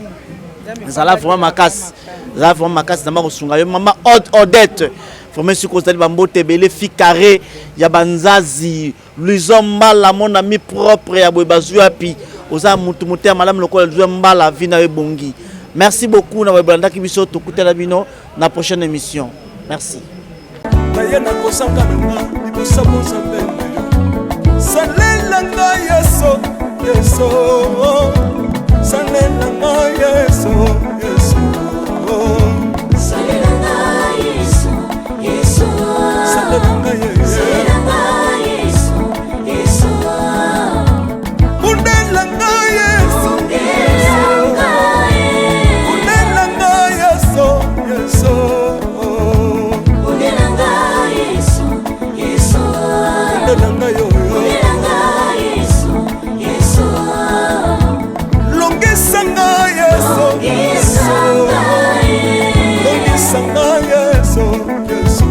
Speaker 8: zala vraiment makasi zala vraiment makasi nzambe akosunga yo mama odette vraiment soki ozali bambote ebele fi carré ya banzazi Luison Mbala mon ami propre ya boye bazwi wapi oza mutu motema malamu lokola Luison Mbala vie na yo ebongi merci beaucoup na boye bolandaki biso tokutana bino na prochaine émission merci
Speaker 15: naye nakozanga na nga liboso bonzambe na yo salela nga yesu yesu salela nga yesu yesu
Speaker 10: salela nga yesu yesu
Speaker 15: salela nga yesu
Speaker 10: salela nga yesu yesu
Speaker 15: bundela nga yesu
Speaker 10: bundela nga
Speaker 15: bundela nga yesu yesu
Speaker 10: bundela nga yesu yesu
Speaker 15: bundela nga yo
Speaker 10: bundela nga yesu yesu
Speaker 15: longisa nga yesu
Speaker 10: longisa nga
Speaker 15: longisa nga yesu yesu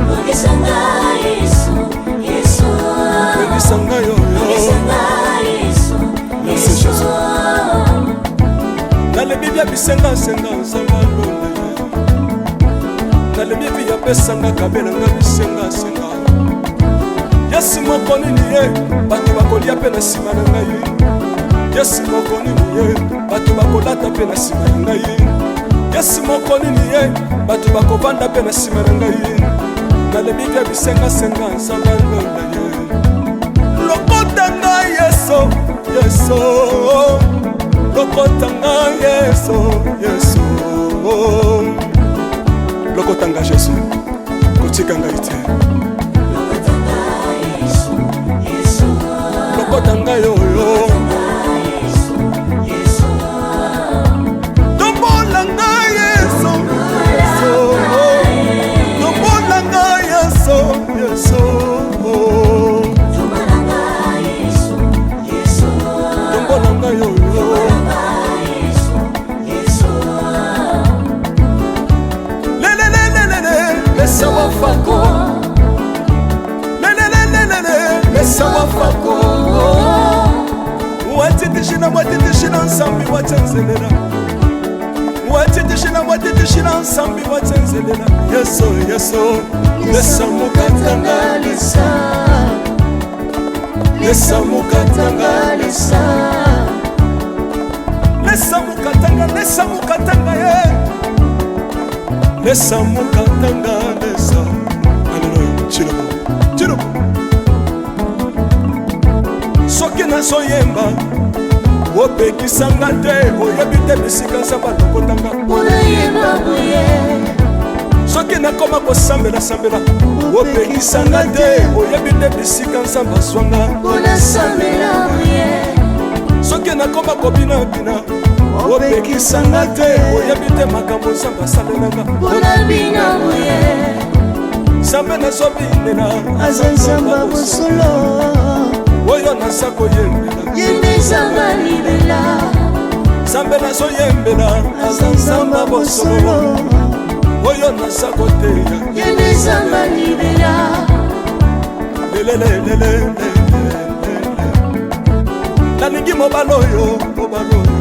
Speaker 10: longisa nga yesu yesu
Speaker 15: longisa nga yo
Speaker 10: longisa nga yesu
Speaker 15: merci jésus nalebi bia bisengasenga nzambe alonda ye nalebi vi apesanga kabelanga bisengasenga Yesu moko nini ye bato bakolia mpe na nsima na ngai Yesu moko nini ye bato bakolata mpe na nsima na ngai Yesu moko nini ye bato bakovanda mpe na nsima na ngai nalebi mpe bisengasenga nzambe alonda ye lokota ngai yesu yesu lokota ngai yesu yesu lokota ngai jesu kotika ngai te lokota ngai oyo tombola ngai yesu tombola ngai yesu yesu tombola ngai oyo lelelelelele lesa wafako lelelelelele lesa wafako watitishina watitishina nsambi watenzelela watitishina watitishina nsambi watenzelela yesu yesu lesa mukatanga lesa lesa mukatanga lesa lesa mukatanga lesa mukatanga ye lesa mukatanga lesa aleluya chilobo chilobo soki nazoyemba opekisanga te oyebi te bisika nzambe alokotanga soki nakoma kosambela-sambela opekisanga te oyebi te bisika nzambe azwanga soki nakoma kobinabina opekisanga te oyebi te makambo nzambe asalelanga nzambe nazobinela
Speaker 10: aza nzambe ya bosolo
Speaker 15: oyo naza koyembela
Speaker 10: ye nde nzambe libela
Speaker 15: nzambe nazoyembela aza nzambe ya bosolo oyo naza koteya
Speaker 10: ye nde nzambe libela
Speaker 15: lelelelele nalingi mobali oyo mobali oyo.